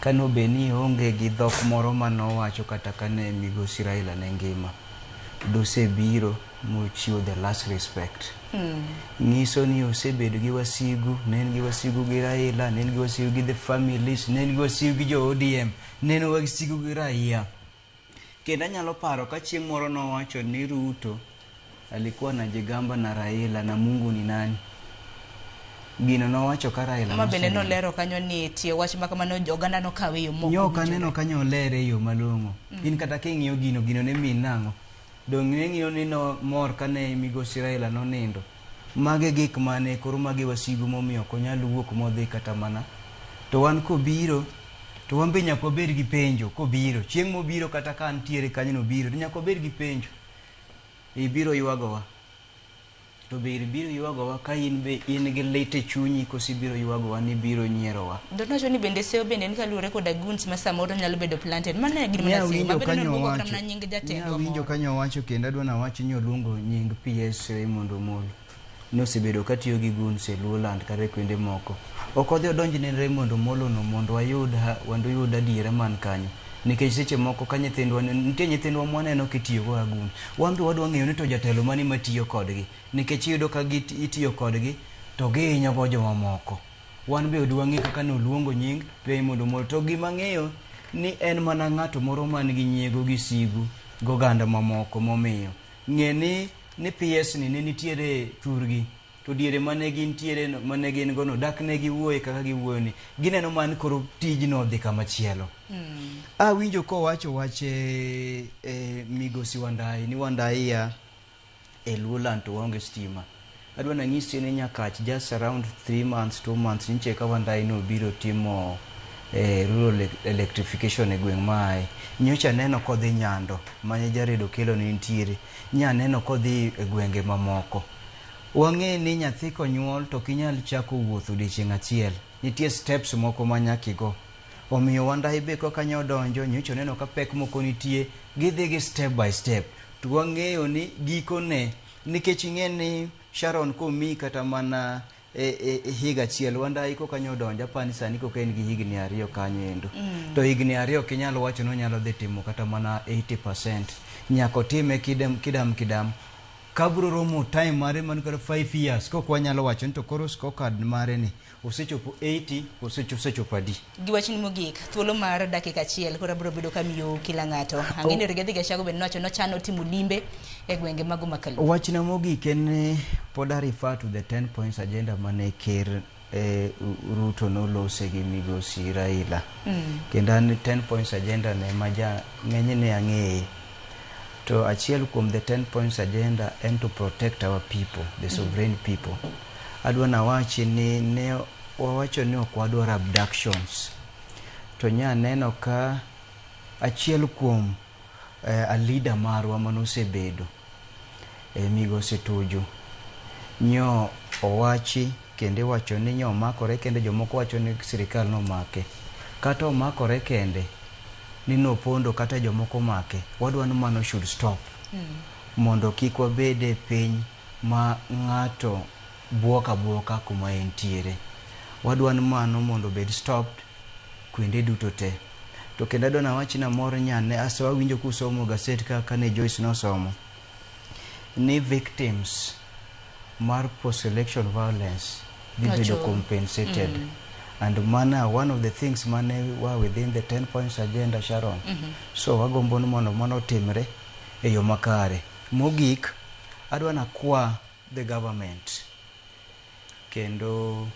Kano bed ni onge gi dhok moro manowacho kata kane migosi Raila ne ngima, dosebiro mochiwo the last respect. Nyiso ni osebedo gi wasigu, ne en gi wasigu gi Raila, ne en gi wasigu gi the families, ne en gi wasigu gi jo ODM, ne en wasigu gi raia. Kendo anyalo paro ka chieng' moro nowacho ni Ruto alikuwa anajigamba na Raila na Mungu ni nani. Gino nowacho ka Raila Ma bende nosenindo. nolero kanyo ni tie wach ma kamano oganda nokawe e yo mok Nyo ok owinjore. aneno kanyo olere e yo malong'o. In kata king'iyo gino, gino ne min nang'o? Dong' ne ng'iyo ni no mor kane migosi Raila nonindo. Mage gik mane koro mage wasigu momiyo ok onyal wuok modhi kata mana. To wan kobiro, to wan be nyaka wabed gi penjo kobiro. Chieng' mobiro kata ka antiere kanyo nobiro, to nyaka wabed gi penjo. Ibiro ywagowa. To be ibiro ywagowa ka in be in gi lit e chunyi koso ibiro ywagowa ni ibiro nyierowa. To nowacho ni bende seyo bende en kaluwore koda goons ma samoro nyalo bedo planted. Mano e gima Ne nasema. awinjo Mabedo ni kanyo oluongo kata owacho. mana nying Ne jatendwa awinjo moro. kanyo owacho kendo adwa nawacho ni oluongo nying PS Raymond Omolo. Nosebedo katiyo gi goons e Luoland kata e kuonde moko. Ok odhi odonj ne Raymond Omolo no mondo wayud adiera man kanyo. Nikech seche moko ka nyithindwa nitie nyithindwa mwaneno kitiyogo kaka gun. Wan be wadwa ng'eyo ni to jatelo mane matiyo kodgi. Nikech iyudo ka itiyo kodgi to gihinyo go jomamoko. Wan be dwang'e kaka noluongo nying Raymond Omolo. To gima ang'eyo ni en mana ng'ato moro man gi nyiego gi sigu goganda mamoko momiyo. Ng'e ni PS ni ne nitiere thurgi. To diere mane gintiere mane gin go no dak ne giwuoye kaka giwuoyo ni. Gineno man koro tijno odhi kama chielo. Awinjo kowacho wach migosi Wandayi ni Wandayi ya e Luoland to waonge stima. Adwa nanyisi ni Nyakach just around 3 months 2 months nyiche ka Wandayi nobiro timo rural electrification e gweng' maaye. Nyocha aneno kodhi Nyando mane Jared Okello ne nitiere. Nyaneno kodhi e gwenge mamoko. Wang'e ni nyathi konyuol to ok inyal chako wuoth odiochieng' achiel. Nitie steps moko ma nyaka igo. Omiyo Wandayi be kaka nyodonjo, nyocha oneno ka pek moko nitie, gidhi gi step by step. To wang'eyo ni gikone, nikech ing'e ni Sharon komiyi kata mana higa achiel, Wandayi koka nyodonjo, apani sani koka en gi higni 2 kanyo endo. To higni 2 ok inyal wacho ni onyalo dhi timo kata mana 80%. Nyaka otime kidam kidam kidam. Kabro romo time mare man kata 5 years, kok wanyalo wacho ni to koro scorecard mare ni osechopo 80, osechopo adi. Gi wachni mogik, thuolo mar dakika achiel koro abiro bedo kamiyo kila ng'ato. Ang'e ni Rigathi Gachagua bende nowacho nochano timo limbe e gwenge mag Makalu. Wachna mogik en ni pod a refer to the 10 points agenda mane ker Ruto nolose gi migosi Raila. Kendo an 10 points agenda ne ma ja ng'enyne ang'eye. To achiel kuom the 10 points agenda en to protect our people, the sovereign people. Adwa nawachi ni ne wawacho ni ok wadwar abductions. To nya neno ka achiel kuom a leader marwa manosebedo migosi Tuju nyo owachi kendo iwacho ni nyo omakore kende, jomoko wacho ni sirikal nomake. Kata omakore kende ni nopondo kata jomoko omake, wadwa ni mano should stop. Mondo kik wabed e piny ma ng'ato buok abuoka kuma entiere. Wadwa ni mano mondo obed stopped kuonde duto te. To kendo adwa nawach ni amor nyane asewinjo kusomo gaset kaka ne Joyce nosomo ni victims mar post-election violence dhi bedo compensated. And mana one of the things mane wa within the 10 points agenda, Sharon. So wagombo ni mondo mano otimre e yo makare. Mogik, adwa nakwa the government kendo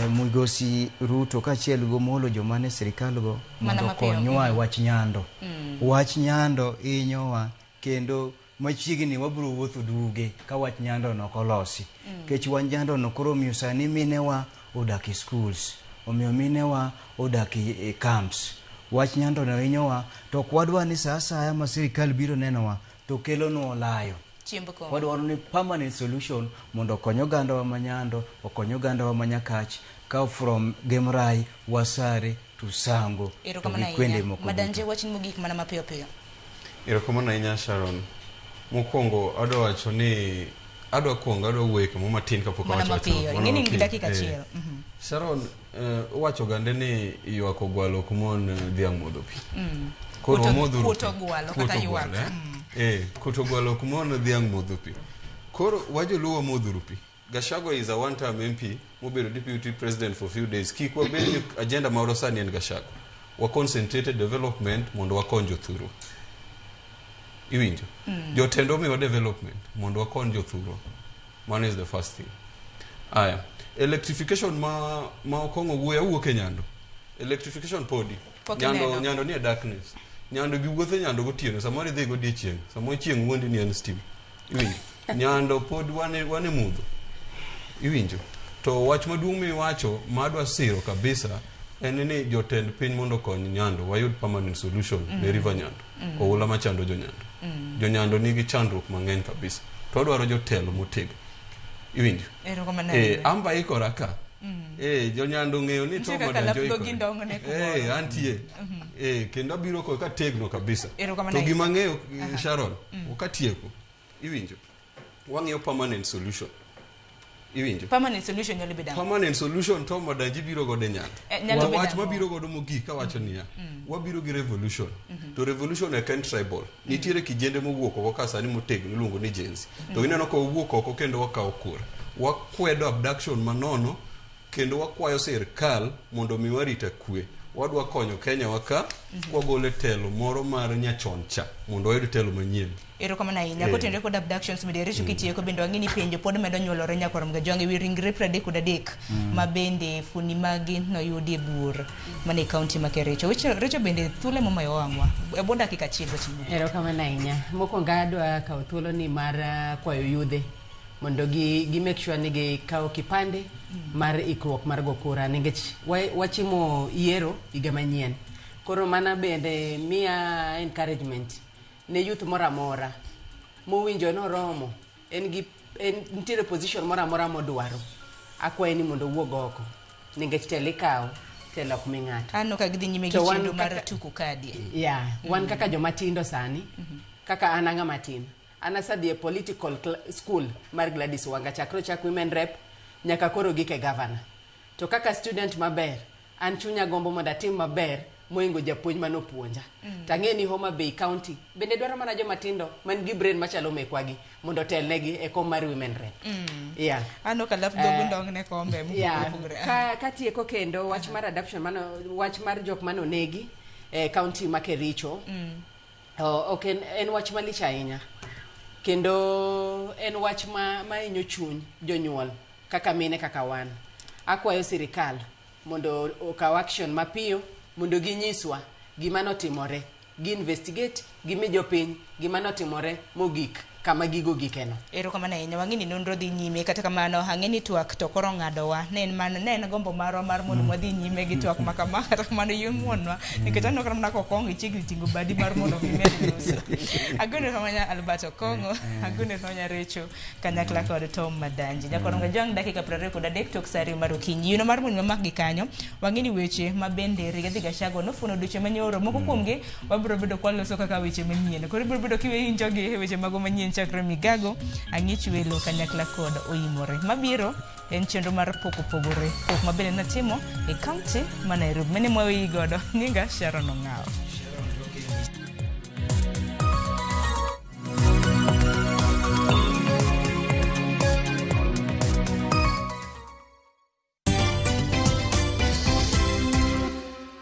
migosi Ruto kaachiel gi Omolo joma ne sirikal go mondo okonywa e wach Nyando. Wach Nyando hinyowa kendo machiegni wabiro wuotho duge ka wach Nyando no ok olosi. Nikech wach Nyando no koro omiyo sani minewa odak e schools, omiyo minewa odak e camps. Wach Nyando no hinyowa to ok wadwa ni sa asaya ma sirikal biro nenowa to kelonwa olayo. Wadwaro ni permanent solution mondo okony ogandawa ma Nyando, okony ogandawa ma Nyakach, ka from Gemrai, Wasare to Sango to gi kwende moko. Madanje, wachni mogik mana mapiyo piyo. Erokamano ahinya Sharon. Mokwongo adwa wacho ni adwa kuongo adwa wuoyo kamo matin kapok awacho wach. Ing'e ni in gi dakika achiel. Sharon, wacho gande ni ywak ogwalo ok mon dhiang' modho pi. Koro wamodho pi. Kuoto ogwalo kata ywak. Kuoto ogwalo ok mon dhiang' modho pi. Koro wajoluo wamodhuru pi. Gachagua is a one-term MP mobedo deputy president for few days. Kik wabed ni agenda marwa sani en Gachagua. Wa concentrated development mondo wakony jothurwa. Iwinjo? Jotendwa omiwa development mondo wakony jothurwa. Mano is the first thing. Aya, electrification ma Okong'o wuoyo, awuok e Nyando. Electrification podi. Nyando, Nyando nie darkness. Nyando giwuotho Nyando gotieno, samoro idhi godiechieng', samoro chieng' wuondi ni en stima. Iwinjo? Nyando pod wane mudho. Iwinjo? To wach maduong' miwacho madwa siro kabisa en ni jotend piny mondo okony Nyando wayud permanent solution ne River Nyando. Oula machando jo Nyando. Jo Nyando nigi chandruok mang'eny kabisa. To wadwaro jotelo motegno. Iwinjo? Amba ikora ka. Jo Nyando ng'eyo ni Tom Madanjo ikore. Antie. Kendo abiro ka tegno kabisa. To gima ng'eyo Sharon, okatieko. Iwinjo? Wang'iyo permanent solution. Iwinjo? Permanent solution nyalo bedo ang'o? Permanent solution Tom Madanji biro godo e Nyando. Eh, nyalo To bedo wach ang'o? mabiro godo mogik kawacho niya, wabiro gi revolution. To revolution ok en tribal. Nitiere kijende mowuok oko ka sani motegno iluongo ni Gen Z. To ineno ka wawuok oko kendo wakawo kura. Wakwedo abduction manono kendo wakwayo sirkal mondo omi warita kwe. Wadwa konyo Kenya wa ka kwagolo e telo moro mar nyachon cha mondo wayud telo manyien. Erokamano ahinya. Eh. Kotenore kod abductions bende Richo kitieko bende wang'e ni penjo pod medo nyuolore nyakwar Mgajwang' ewi ringre 33 ma bende fuoni magi noyudi e bur mana e kaunti ma Kericho. Weche Richo bende thuolo emomayo wang'wa. E bwo dakika achiel weche mogik. Erokamano ahinya. Mokwongo adwa kawo thuolo ni mar kwayo yudhe mondo gi, gi make sure ni gikawo kipande mar ikruok mar go kura nikech wachimo yiero higa manyien. Koro mana bende miya encouragement ne youth moro amora mowinjo noromo en gi en nitiere position moro amora modwaro akwaye ni mondo owuog oko nikech telo ikawo telo ok mi ng'ato. Aneno ka gidhi nyime gi To wan chenro mar kaka- tuko kadi. Yeah, wan kaka joma tindo sani kaka an ang'ama tin an asedhi e political school mar Gladys Wanga chakre ochak women rep nyaka koro gik e governor. To kaka student maber an chunya gombo mondo atim maber moingo japuonj manopuonja. Tang'e ni Homa Bay County bende dwaro mana joma tindo man gi brain machalo mekwagi mondo otelnegi e kom mar women rep. Yeah. Aneno ka lap dhogu ndong' ne kombe mopogore opogore. Katieko kendo wach mar adoption mano wach mar jok mane onegi e county ma Kericho. Ok en, en wach malich ahinya kendo en wach ma hinyo chuny jonyuol kaka mine kaka wan. Akwayo sirikal mondo okaw action mapiyo mondo ginyiswa gima notimore, gi investigate, gimi jopiny gima notimore mogik kama gigo gikeno. Erokamano ahinya. Wang'e ni nonro dhi nyime kata kamano ang'e ni twak to koro ng'adowa. Ne en man, ne en gombo marwa mar mondo wadhi nyime gi twak ma kama kata kamano yie ng'wonwa nikech aneno kata mana kokong'o ichiegni ting'o badi mar mondo mi imed loso. Agone erokamano Albert Okong'o, agone erokamano Recho kanyakla kod Tom Madanji. Nyakwar Ngajwang' dakika 23 tok saa 2 mar okinyi. Yuno mar mondo wamak gi kanyo, wang'e ni weche ma bende Rigathi Gachagua nofuono odiochieng' manyoro moko kuomgi wabiro bedo kwaloso kaka weche manyien. Koro ibiro bedo kiwinjogi e weche mago manyien chakre Migago, Ang'ich Welo kanyakla kod Oimore. Mabiro en chenro mar pok opogore, pok ma bende natimo e kaunti ma Nairobi. Mane mwaweyi godo. Nyinga Sharon Ong'awo.